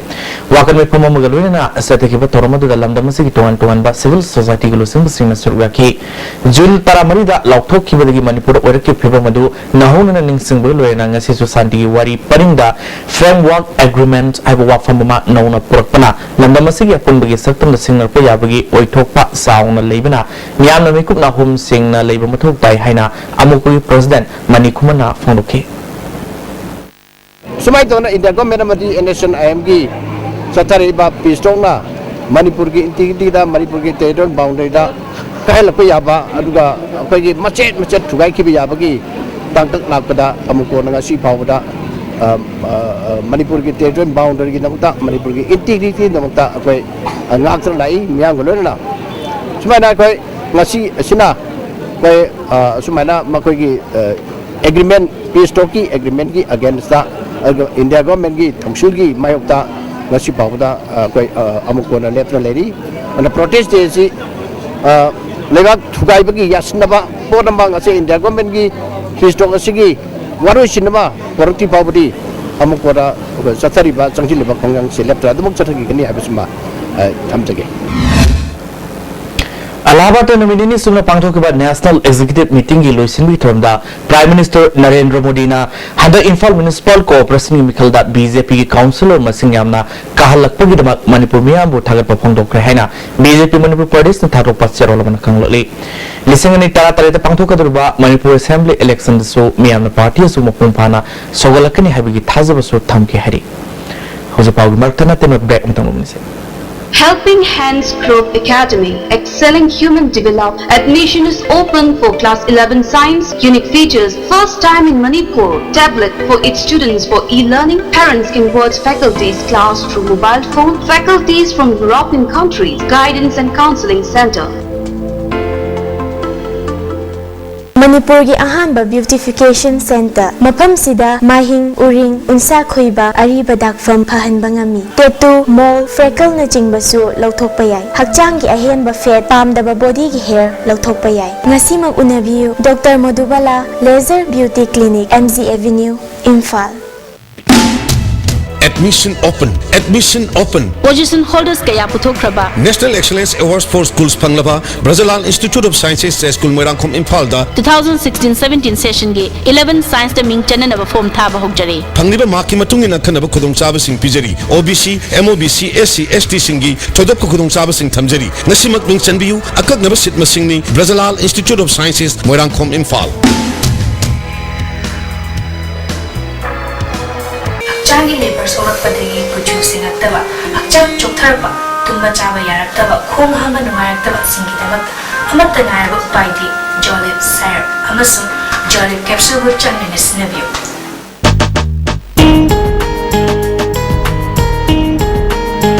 ꯋꯥꯀꯠ ꯃꯤꯐꯝ ꯑꯃꯒ ꯂꯣꯏꯅꯅ ꯆꯠꯊꯈꯤꯕ ꯊꯧꯔꯝ ꯑꯗꯨꯗ ꯂꯝꯗꯝ ꯑꯁꯤꯒꯤ ꯇꯣꯉꯥꯟ ꯇꯣꯉꯥꯟꯕ civil society-ꯒꯤ ꯂꯨꯆꯤꯡꯕꯁꯤꯡꯅ ꯁꯔꯨꯛ ꯌꯥꯈꯤ꯫ ꯖꯨꯟ ꯇꯔꯥꯃꯔꯤꯗ ꯂꯥꯎꯊꯣꯛꯈꯤꯕꯗꯒꯤ ꯃꯅꯤꯄꯨꯔꯗ ꯑꯣꯏꯔꯛꯈꯤꯕ ꯐꯤꯕꯝ ꯑꯗꯨ ꯅꯧꯍꯧꯅꯅ ꯅꯤꯡꯁꯤꯡꯕꯒ ꯂꯣꯏꯅꯅ ꯉꯁꯤꯁꯨ ꯁꯥꯟꯇꯤꯒꯤ ꯋꯥꯔꯤ ꯄꯔꯤꯡꯗ Framework Agreement ꯍꯥꯏꯕ ꯋꯥꯐꯝ ꯑꯃ ꯅꯧꯅ ꯄꯨꯔꯛꯄꯅ ꯂꯝꯗꯝ ꯑꯁꯤꯒꯤ ꯑꯄꯨꯟꯕꯒꯤ ꯁꯛꯇꯝꯗ ꯁꯤꯡꯅꯔꯛꯄ ꯌꯥꯕꯒꯤ ꯑꯣꯏꯊꯣꯛꯄ ꯆꯥꯎꯅ ꯂꯩꯕꯅ ꯃꯤꯌꯥꯝꯅ ꯃꯤꯀꯨꯞ ꯅꯥꯍꯨꯝ ꯁꯦꯡꯅ ꯂꯩꯕ ꯃꯊꯧ ꯇꯥꯏ ꯍꯥꯏꯅ ꯑꯃꯨꯛꯄꯒꯤ president ꯃꯅꯤ ꯈꯨꯃꯟꯅ ꯐꯣꯡꯗꯣꯛꯈꯤ꯫ ꯁꯨꯃꯥꯏꯅ ꯇꯧꯅ ꯏꯟꯗꯤꯌꯥ ꯒꯣꯔꯃꯦꯟ ꯑꯃꯗꯤ NSCN-IM-ꯒꯤ ꯆꯠꯊꯔꯛꯏꯕ ꯄꯤꯁ ꯇꯣꯛꯅ ꯃꯅꯤꯄꯨꯔꯒꯤ ꯏꯟꯇꯤꯒ꯭ꯔꯤꯇꯤꯗ, ꯃꯅꯤꯄꯨꯔꯒꯤ ꯇꯦꯔꯤꯇꯣꯔꯤꯌꯦꯜ ꯕꯥꯎꯟꯗꯔꯤꯗ ꯀꯥꯏꯍꯜꯂꯛꯄ ꯌꯥꯕ, ꯑꯗꯨꯒ ꯑꯩꯈꯣꯏꯒꯤ ꯃꯆꯦꯠ ꯃꯆꯦꯠ ꯊꯨꯒꯥꯏꯈꯤꯕ ꯌꯥꯕꯒꯤ ꯇꯥꯡꯀꯛ ꯂꯥꯛꯄꯗ ꯑꯃꯨꯛ ꯀꯣꯟꯅ ꯉꯁꯤ ꯐꯥꯎꯕꯗ, ꯑ, ꯑ, ꯑ, ꯃꯅꯤꯄꯨꯔꯒꯤ ꯇꯦꯔꯤꯇꯣꯔꯤꯌꯦꯜ ꯕꯥꯎꯟꯗꯔꯤꯒꯤꯗꯃꯛꯇ, ꯃꯅꯤꯄꯨꯔꯒꯤ ꯏꯟꯇꯤꯒ꯭ꯔꯤꯇꯤꯗꯃꯛꯇ ꯑꯩꯈꯣꯏ, ꯑ, ꯉꯥꯛꯇꯨꯅ ꯂꯥꯛꯏ ꯃꯤꯌꯥꯝꯒ ꯂꯣꯏꯅꯅ꯫ ꯁꯨꯃꯥꯏꯅ ꯑꯩꯈꯣꯏ ꯉꯁꯤ ꯑꯁꯤꯅ ꯑꯩꯈꯣꯏ, ꯑ, ꯁꯨꯃꯥꯏꯅ ꯃꯈꯣꯏꯒꯤ, ꯑ, ꯑꯦꯒ꯭ꯔꯤꯃꯦꯟ, ꯄꯤꯁ ꯇꯣꯛꯀꯤ ꯑꯦꯒ꯭ꯔꯤꯃꯦꯟꯒꯤ ꯑꯒꯦꯟꯁꯇ, ꯑꯗꯨꯒ ꯏꯟꯗꯤꯌꯥ ꯒꯣꯔꯃꯦꯟꯒꯤ ꯊꯧꯁꯤꯜꯒꯤ ꯃꯥꯌꯣꯛꯇ ꯉꯁꯤ ꯐꯥꯎꯕꯗ, ꯑ, ꯑꯩꯈꯣꯏ, ꯑ, ꯑꯃꯨꯛ ꯀꯣꯟꯅ ꯂꯦꯞꯇꯅ ꯂꯩꯔꯤ꯫ ꯑꯗꯨꯅ protest day ꯑꯁꯤ, ꯑ, ꯂꯩꯕꯥꯛ ꯊꯨꯒꯥꯏꯕꯒꯤ ꯌꯥꯁꯤꯟꯅꯕ ꯄꯣꯠ ꯑꯃ ꯉꯁꯤ ꯏꯟꯗꯤꯌꯥ ꯒꯣꯔꯃꯦꯟꯒꯤ ꯄꯤꯁ ꯇꯣꯛ ꯑꯁꯤꯒꯤ ꯋꯥꯔꯣꯏꯁꯤꯟ ꯑꯃ ꯄꯨꯔꯛꯇ꯭ꯔꯤ ꯐꯥꯎꯕꯗꯤ ꯑꯃꯨꯛ ꯀꯣꯟꯅ ꯆꯠꯊꯔꯤꯕ, ꯆꯪꯁꯤꯜꯂꯤꯕ ꯈꯣꯡꯖꯪꯁꯤ ꯂꯦꯞꯇꯅ ꯑꯗꯨꯃꯛ ꯆꯠꯊꯈꯤꯒꯅꯤ ꯍꯥꯏꯕꯁꯤꯃ, ꯑ, ꯊꯝꯖꯒꯦ꯫ ꯑꯂꯥꯍꯥꯕꯥꯗꯇ ꯅꯨꯃꯤꯠ ꯅꯤꯅꯤ ꯆꯨꯞꯅ ꯄꯥꯡꯊꯣꯛꯈꯤꯕ National Executive Meetingꯒꯤ ꯂꯣꯏꯁꯤꯟꯕꯒꯤ ꯊꯧꯔꯝꯗ Prime Minister ꯅꯔꯦꯟꯗ꯭ꯔ ꯃꯣꯗꯤꯅ ꯍꯟꯗꯛ ꯏꯝꯐꯥꯜ Municipal Corporationꯒꯤ ꯃꯤꯈꯜꯗ BJPꯒꯤ councillor ꯃꯁꯤꯡ ꯌꯥꯝꯅ ꯀꯥꯍꯜꯂꯛꯄꯒꯤꯗꯃꯛ ꯃꯅꯤꯄꯨꯔ ꯃꯤꯌꯥꯝꯕꯨ ꯊꯥꯒꯠꯄ ꯐꯣꯡꯗꯣꯛꯈ꯭ꯔꯦ ꯍꯥꯏꯅ BJP ꯃꯅꯤꯄꯨꯔ ꯄ꯭ꯔꯗꯦꯁꯅ ꯊꯥꯗꯣꯛꯄ ꯆꯦꯔꯣꯜ ꯑꯃꯅ ꯈꯪꯂꯛꯂꯤ꯫ ꯂꯤꯁꯤꯡ ꯑꯅꯤ ꯇꯔꯥꯇꯔꯦꯠꯇ ꯄꯥꯡꯊꯣꯛꯀꯗꯧꯔꯤꯕ ꯃꯅꯤꯄꯨꯔ Assembly electionꯗꯁꯨ ꯃꯤꯌꯥꯝꯅ party ꯑꯁꯤ ꯃꯄꯨꯡ ꯐꯥꯅ ꯁꯧꯒꯠꯂꯛꯀꯅꯤ ꯍꯥꯏꯕꯒꯤ ꯊꯥꯖꯕꯁꯨ ꯊꯝꯈꯤ ꯍꯥꯏꯔꯤ꯫ ꯍꯧꯖꯤꯛ ꯄꯥꯎꯒꯤ ꯃꯔꯛ ꯊꯠꯅ ꯇꯦꯟꯕ break ꯑꯃꯇꯪ ꯂꯧꯃꯤꯟꯅꯁꯤ꯫ Helping Hands Group Academy, excelling human develop. Admission is open for class eleven science. Unique features, first time in Manipur. Tablet for its students for e-learning. Parents can watch faculties class through mobile phone. Faculties from European countries. Guidance and counseling center. ꯃꯅꯤꯄꯨꯔꯒꯤ ꯑꯍꯥꯟꯕ beautification center꯫ ꯃꯐꯝꯁꯤꯗ ꯃꯥꯏꯍꯤꯡ, ꯎꯔꯤꯡ, ꯎꯟꯁꯥ ꯈꯣꯏꯕ, ꯑꯔꯤꯕ ꯗꯥꯛꯐꯝ ꯐꯍꯟꯕ ꯉꯝꯃꯤ꯫ Tattoo, mole, freckleꯅꯆꯤꯡꯕꯁꯨ ꯂꯧꯊꯣꯛꯄ ꯌꯥꯏ꯫ ꯍꯛꯆꯥꯡꯒꯤ ꯑꯍꯦꯟꯕ fat, ꯄꯥꯝꯗꯕ bodyꯒꯤ hair ꯂꯧꯊꯣꯛꯄ ꯌꯥꯏ꯫ ꯉꯁꯤꯃꯛ ꯎꯅꯕꯤꯌꯨ, Doctor Madhubala Laser Beauty Clinic, M G Avenue, Imphal. Admission open, admission open꯫ Position holders ꯀꯌꯥ ꯄꯨꯊꯣꯛꯈ꯭ꯔꯕ National Excellence Awards for Schools ꯐꯪꯂꯕ ꯕ꯭ꯔꯖꯂꯥꯜ Institute of Sciences, J school, Moirangkhom, ꯏꯝꯐꯥꯜꯗ two thousand sixteen seventeen sessionꯒꯤ eleven scienceꯇ ꯃꯤꯡ ꯆꯟꯅꯅꯕ form ꯊꯥꯕ ꯍꯧꯖꯔꯦ꯫ ꯐꯪꯂꯤꯕ markꯀꯤ ꯃꯇꯨꯡ ꯏꯟꯅ ꯑꯈꯟꯅꯕ ꯈꯨꯗꯣꯡꯆꯥꯕꯁꯤꯡ ꯄꯤꯖꯔꯤ꯫ OBC, MOBC, SC, STꯁꯤꯡꯒꯤ ꯊꯣꯏꯗꯣꯛꯄ ꯈꯨꯗꯣꯡꯆꯥꯕꯁꯤꯡ ꯊꯝꯖꯔꯤ꯫ ꯉꯁꯤꯃꯛ ꯃꯤꯡ ꯆꯟꯕꯤꯌꯨ꯫ ꯑꯀꯛꯅꯕ seat ꯃꯁꯤꯡꯅꯤ꯫ ꯕ꯭ꯔꯖꯂꯥꯜ Institute of Sciences, Moirangkhom, Imphal. ꯍꯛꯆꯥꯡꯒꯤ ꯂꯦꯕꯔ ꯁꯣꯛꯂꯛꯄꯗꯒꯤ ꯀꯨꯆꯨ ꯁꯦꯡꯉꯛꯇꯕ, ꯍꯛꯆꯥꯡ ꯆꯣꯛꯊꯔꯛꯄ, ꯇꯨꯝꯕ ꯆꯥꯕ ꯌꯥꯔꯛꯇꯕ, ꯈꯣꯡ ꯍꯥꯝꯕ ꯅꯨꯡꯉꯥꯏꯔꯛꯇꯕꯁꯤꯡꯒꯤꯗꯃꯛꯇ ꯑꯃꯠꯇ ꯉꯥꯏꯔꯕ ꯎꯄꯥꯏꯗꯤ Jolib syrup ꯑꯃꯁꯨꯡ Jolib capsuleꯕꯨ ꯆꯥꯡ ꯅꯥꯏꯅ ꯁꯤꯖꯤꯟꯅꯕꯤꯌꯨ꯫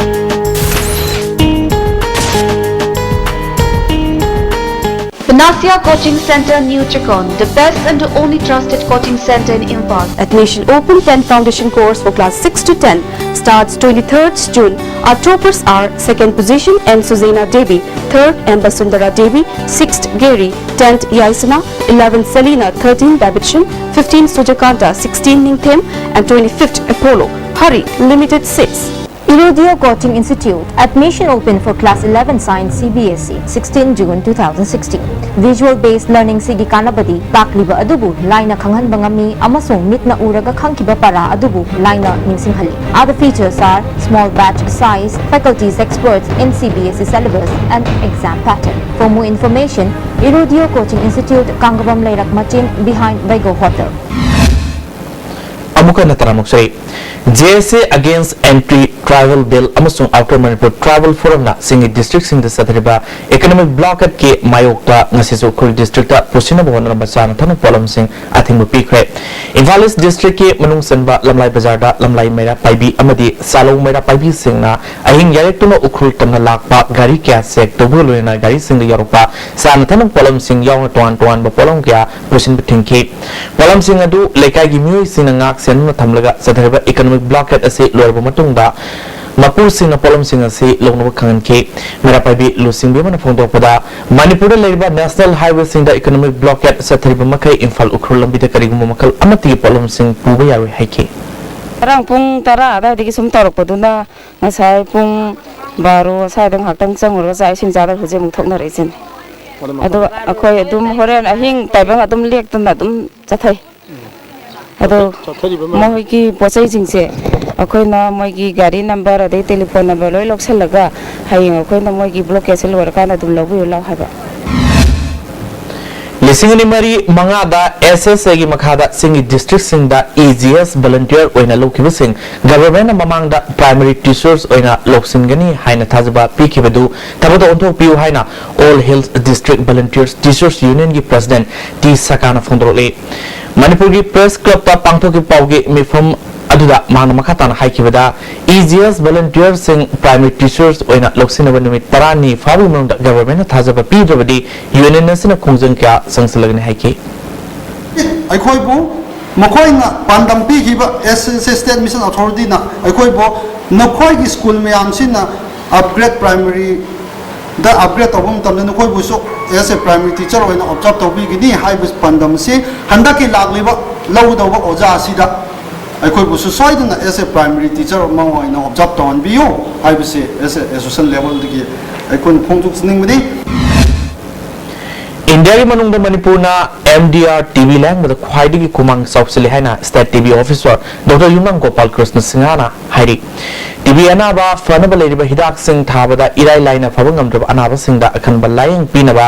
Panasia Coaching Center, New Chakon, the best and the only trusted coaching center in Imphal. Admission open. Ten foundation course for class six to ten starts twenty-third June. Our toppers are: second position, N Suzena Devi; third, M Basundara Devi; sixth, Gary; tenth, Yaisana; eleventh, Selina; thirteen, Babitchin; fifteen, Sujakanta; sixteen, Ningthem; and twenty-fifth, Apollo. Hurry, limited seats. Irudio Coaching Institute, admission open for class eleven science C B S E, sixteen June two thousand sixteen. Visual based learning ꯁꯤꯒꯤ ꯀꯥꯟꯅꯕꯗꯤ ꯇꯥꯛꯂꯤꯕ ꯑꯗꯨꯕꯨ ꯂꯥꯏꯅ ꯈꯪꯍꯟꯕ ꯉꯝꯃꯤ ꯑꯃꯁꯨꯡ ꯃꯤꯠꯅ ꯎꯔꯒ ꯈꯪꯈꯤꯕ ꯄꯔꯥ ꯑꯗꯨꯕꯨ ꯂꯥꯏꯅ ꯅꯤꯡꯁꯤꯡꯍꯜꯂꯤ꯫ Other features are small batch size, faculties experts in C B S E syllabus and exam pattern. For more information, Irudio Coaching Institute, ꯀꯥꯡꯒꯕꯝ ꯂꯩꯔꯛ ꯃꯆꯤꯟ, behind Vaigo Hotel. ꯑꯃꯨꯛ ꯍꯟꯅ ꯇꯔꯥꯃꯨꯛ ꯁꯨꯔꯦ꯫ J S A Against Anti Tribal Bill ꯑꯃꯁꯨꯡ Outer Manipur Tribal Forumꯅ ꯆꯤꯡꯒꯤ districtꯁꯤꯡꯗ ꯆꯠꯊꯔꯤꯕ economic blockade ꯀꯤ ꯃꯥꯌꯣꯛꯇ ꯉꯁꯤꯁꯨ ꯎꯈ꯭ꯔꯨꯜ districtꯇ ꯄꯨꯁꯤꯟꯅꯕ ꯍꯣꯠꯅꯔꯝꯕ ꯆꯥꯅ ꯊꯛꯅꯕ ꯄꯣꯠꯂꯝꯁꯤꯡ ꯑꯊꯤꯡꯕ ꯄꯤꯈ꯭ꯔꯦ꯫ ꯏꯝꯐꯥꯜ East districtꯀꯤ ꯃꯅꯨꯡ ꯆꯟꯕ ꯂꯝꯂꯥꯏ ꯕꯖꯥꯔꯗ ꯂꯝꯂꯥꯏ ꯃꯩꯔꯥ ꯄꯥꯏꯕꯤ ꯑꯃꯗꯤ ꯆꯥꯂꯧ ꯃꯩꯔꯥ ꯄꯥꯏꯕꯤꯁꯤꯡꯅ ꯑꯍꯤꯡ ꯌꯥꯔꯦꯛꯇꯨꯅ ꯎꯈ꯭ꯔꯨꯜ ꯇꯝꯅ ꯂꯥꯛꯄ ꯒꯥꯔꯤ ꯀꯌꯥ check ꯇꯧꯕꯒ ꯂꯣꯏꯅꯅ ꯒꯥꯔꯤꯁꯤꯡꯗ ꯌꯧꯔꯛꯄ ꯆꯥꯅ ꯊꯛꯅꯕ ꯄꯣꯠꯂꯝꯁꯤꯡ ꯌꯥꯎꯅ ꯇꯣꯉꯥꯟ ꯇꯣꯉꯥꯟꯕ ꯄꯣꯠꯂꯝ ꯀꯌꯥ ꯄꯨꯁꯤꯟꯕ ꯊꯤꯡꯈꯤ꯫ ꯄꯣꯠꯂꯝꯁꯤꯡ ꯑꯗꯨ ꯂꯩꯀꯥꯏꯒꯤ ꯃꯤꯑꯣꯏꯁꯤꯡꯅ ꯉꯥꯛ ꯁꯦꯟꯗꯨꯅ ꯊꯝꯂꯒ ꯆꯠꯊꯔꯤꯕ economic blockade ꯑꯁꯤ ꯂꯣꯏꯔꯕ ꯃꯇꯨꯡꯗ ꯃꯄꯨꯁꯤꯡꯅ ꯄꯣꯠꯂꯝꯁꯤꯡ ꯑꯁꯤ ꯂꯧꯅꯕ ꯈꯪꯍꯟꯈꯤ꯫ ꯃꯩꯔꯥ ꯄꯥꯏꯕꯤ ꯂꯨꯆꯤꯡꯕꯤ ꯑꯃꯅ ꯐꯣꯡꯗꯣꯛꯄꯗ, ꯃꯅꯤꯄꯨꯔꯗ ꯂꯩꯔꯤꯕ national highwayꯁꯤꯡꯗ economic blockade ꯆꯠꯊꯔꯤꯕ ꯃꯈꯩ ꯏꯝꯐꯥꯜ ꯎꯈ꯭ꯔꯨꯜ ꯂꯝꯕꯤꯗ ꯀꯔꯤꯒꯨꯝꯕ ꯃꯈꯜ ꯑꯃꯠꯇꯒꯤ ꯄꯣꯠꯂꯝꯁꯤꯡ ꯄꯨꯕ ꯌꯥꯔꯣꯏ ꯍꯥꯏꯈꯤ꯫ ꯉꯔꯥꯡ ꯄꯨꯡ ꯇꯔꯥ ꯑꯗꯨꯋꯥꯏꯗꯒꯤ ꯁꯨꯝ ꯇꯧꯔꯛꯄꯗꯨꯅ ꯉꯁꯥꯏ ꯄꯨꯡ ꯕꯥꯔꯣ ꯁ꯭ꯋꯥꯏꯗ ꯉꯥꯏꯍꯥꯛꯇꯪ ꯆꯪꯉꯨꯔꯒ ꯆꯥꯛ ꯏꯁꯤꯡ ꯆꯥꯗꯕ ꯍꯧꯖꯤꯛ ꯑꯃꯨꯛ ꯊꯣꯛꯅꯔꯛꯏꯁꯤꯅꯤ꯫ ꯑꯗꯣ ꯑꯩꯈꯣꯏ ꯑꯗꯨꯝ ꯍꯣꯔꯦꯟ ꯑꯍꯤꯡ ꯇꯥꯏꯕꯪ ꯑꯗꯨꯝ ꯂꯦꯛꯇꯅ ꯑꯗꯨꯝ ꯆꯠꯊꯩ꯫ ꯑꯗꯣ ꯆꯠꯊꯔꯤꯕ ꯃꯌꯥꯝ ꯃꯈꯣꯏꯒꯤ ꯄꯣꯠ ꯆꯩꯁꯤꯡꯁꯦ ꯑꯩꯈꯣꯏꯅ ꯃꯣꯏꯒꯤ ꯒꯥꯔꯤ number ꯑꯗꯩ telephone number ꯂꯣꯏ ꯂꯧꯁꯤꯜꯂꯒ ꯍꯌꯦꯡ ꯑꯩꯈꯣꯏꯅ ꯃꯣꯏꯒꯤ blockade ꯁꯦ ꯂꯣꯏꯔꯀꯥꯟꯗ ꯑꯗꯨꯝ ꯂꯧꯕꯤꯔꯨ ꯂꯥꯎ ꯍꯥꯏꯕ꯫ ꯂꯤꯁꯤꯡ ꯑꯅꯤ ꯃꯔꯤ ꯃꯉꯥꯗ S S A ꯒꯤ ꯃꯈꯥꯗ ꯆꯤꯡꯒꯤ districtꯁꯤꯡꯗ E G S volunteer ꯑꯣꯏꯅ ꯂꯧꯈꯤꯕꯁꯤꯡ governmentꯅ ꯃꯃꯥꯡꯗ primary teachers ꯑꯣꯏꯅ ꯂꯧꯁꯤꯟꯒꯅꯤ ꯍꯥꯏꯅ ꯊꯥꯖꯕ ꯄꯤꯈꯤꯕꯗꯨ ꯊꯕꯛꯇ ꯑꯣꯟꯊꯣꯛꯄꯤꯌꯨ ꯍꯥꯏꯅ All Hills District Volunteers Teachers Unionꯒꯤ president T ꯁꯀꯥꯅ ꯐꯣꯡꯗꯣꯔꯛꯂꯤ꯫ ꯃꯅꯤꯄꯨꯔꯒꯤ Press Clubꯇ ꯄꯥꯡꯊꯣꯛꯈꯤꯕ ꯄꯥꯎꯒꯤ ꯃꯤꯐꯝ ꯑꯗꯨꯗ ꯃꯍꯥꯛꯅ ꯃꯈꯥ ꯇꯥꯅ ꯍꯥꯏꯈꯤꯕꯗ, E G S volunteerꯁꯤꯡ primary teachers ꯑꯣꯏꯅ ꯂꯧꯁꯤꯟꯅꯕ ꯅꯨꯃꯤꯠ ꯇꯔꯥꯅꯤ ꯐꯥꯎꯕꯒꯤ ꯃꯅꯨꯡꯗ governmentꯅ ꯊꯥꯖꯕ ꯄꯤꯗ꯭ꯔꯕꯗꯤ union ꯑꯁꯤꯅ ꯈꯣꯡꯖꯪ ꯀꯌꯥ ꯆꯪꯁꯤꯜꯂꯒꯅꯤ ꯍꯥꯏꯈꯤ꯫ ꯑꯩꯈꯣꯏꯕꯨ ꯃꯈꯣꯏꯅ ꯄꯥꯟꯗꯝ ꯄꯤꯈꯤꯕ, S S A State Mission Authorityꯅ ꯑꯩꯈꯣꯏꯕꯨ ꯅꯈꯣꯏꯒꯤ school ꯃꯌꯥꯝꯁꯤꯅ upgrade primary ꯗ upgrade ꯇꯧꯕ ꯃꯇꯝꯗ ꯅꯈꯣꯏꯕꯨꯁꯨ as a primary teacher ꯑꯣꯏꯅ observe ꯇꯧꯕꯤꯒꯅꯤ ꯍꯥꯏꯕ ꯄꯥꯟꯗꯝ ꯑꯁꯤ ꯍꯟꯗꯛꯀꯤ ꯂꯥꯛꯂꯤꯕ ꯂꯧꯒꯗꯧꯕ ꯑꯣꯖꯥ ꯑꯁꯤꯗ ꯑꯩꯈꯣꯏꯕꯨꯁꯨ ꯁꯣꯏꯗꯅ as a primary teacher ꯑꯃ ꯑꯣꯏꯅ observe ꯇꯧꯍꯟꯕꯤꯌꯨ ꯍꯥꯏꯕꯁꯤ as a association levelꯗꯒꯤ ꯑꯩꯈꯣꯏꯅ ꯐꯣꯡꯗꯣꯛꯆꯅꯤꯡꯕꯅꯤ꯫ ꯏꯟꯗꯤꯌꯥꯒꯤ ꯃꯅꯨꯡꯗ ꯃꯅꯤꯄꯨꯔꯅ M D R T B ꯂꯥꯌꯦꯡꯕꯗ ꯈ꯭ꯋꯥꯏꯗꯒꯤ ꯈꯨꯃꯥꯡ ꯆꯥꯎꯁꯤꯜꯂꯤ ꯍꯥꯏꯅ state T B officer Doctor ꯌꯨꯝꯅꯥꯝ ꯒꯣꯄꯥꯜ ꯀ꯭ꯔꯤꯁꯅ ꯁꯤꯡꯍꯅ ꯍꯥꯏꯔꯤ꯫ T B ꯑꯅꯥꯕ ꯐꯅꯕ ꯂꯩꯔꯤꯕ ꯍꯤꯗꯥꯛꯁꯤꯡ ꯊꯥꯕꯗ ꯏꯔꯥꯏ ꯂꯥꯏꯅ ꯐꯕ ꯉꯝꯗ꯭ꯔꯕ ꯑꯅꯥꯕꯁꯤꯡꯗ ꯑꯈꯟꯕ ꯂꯥꯌꯦꯡ ꯄꯤꯅꯕ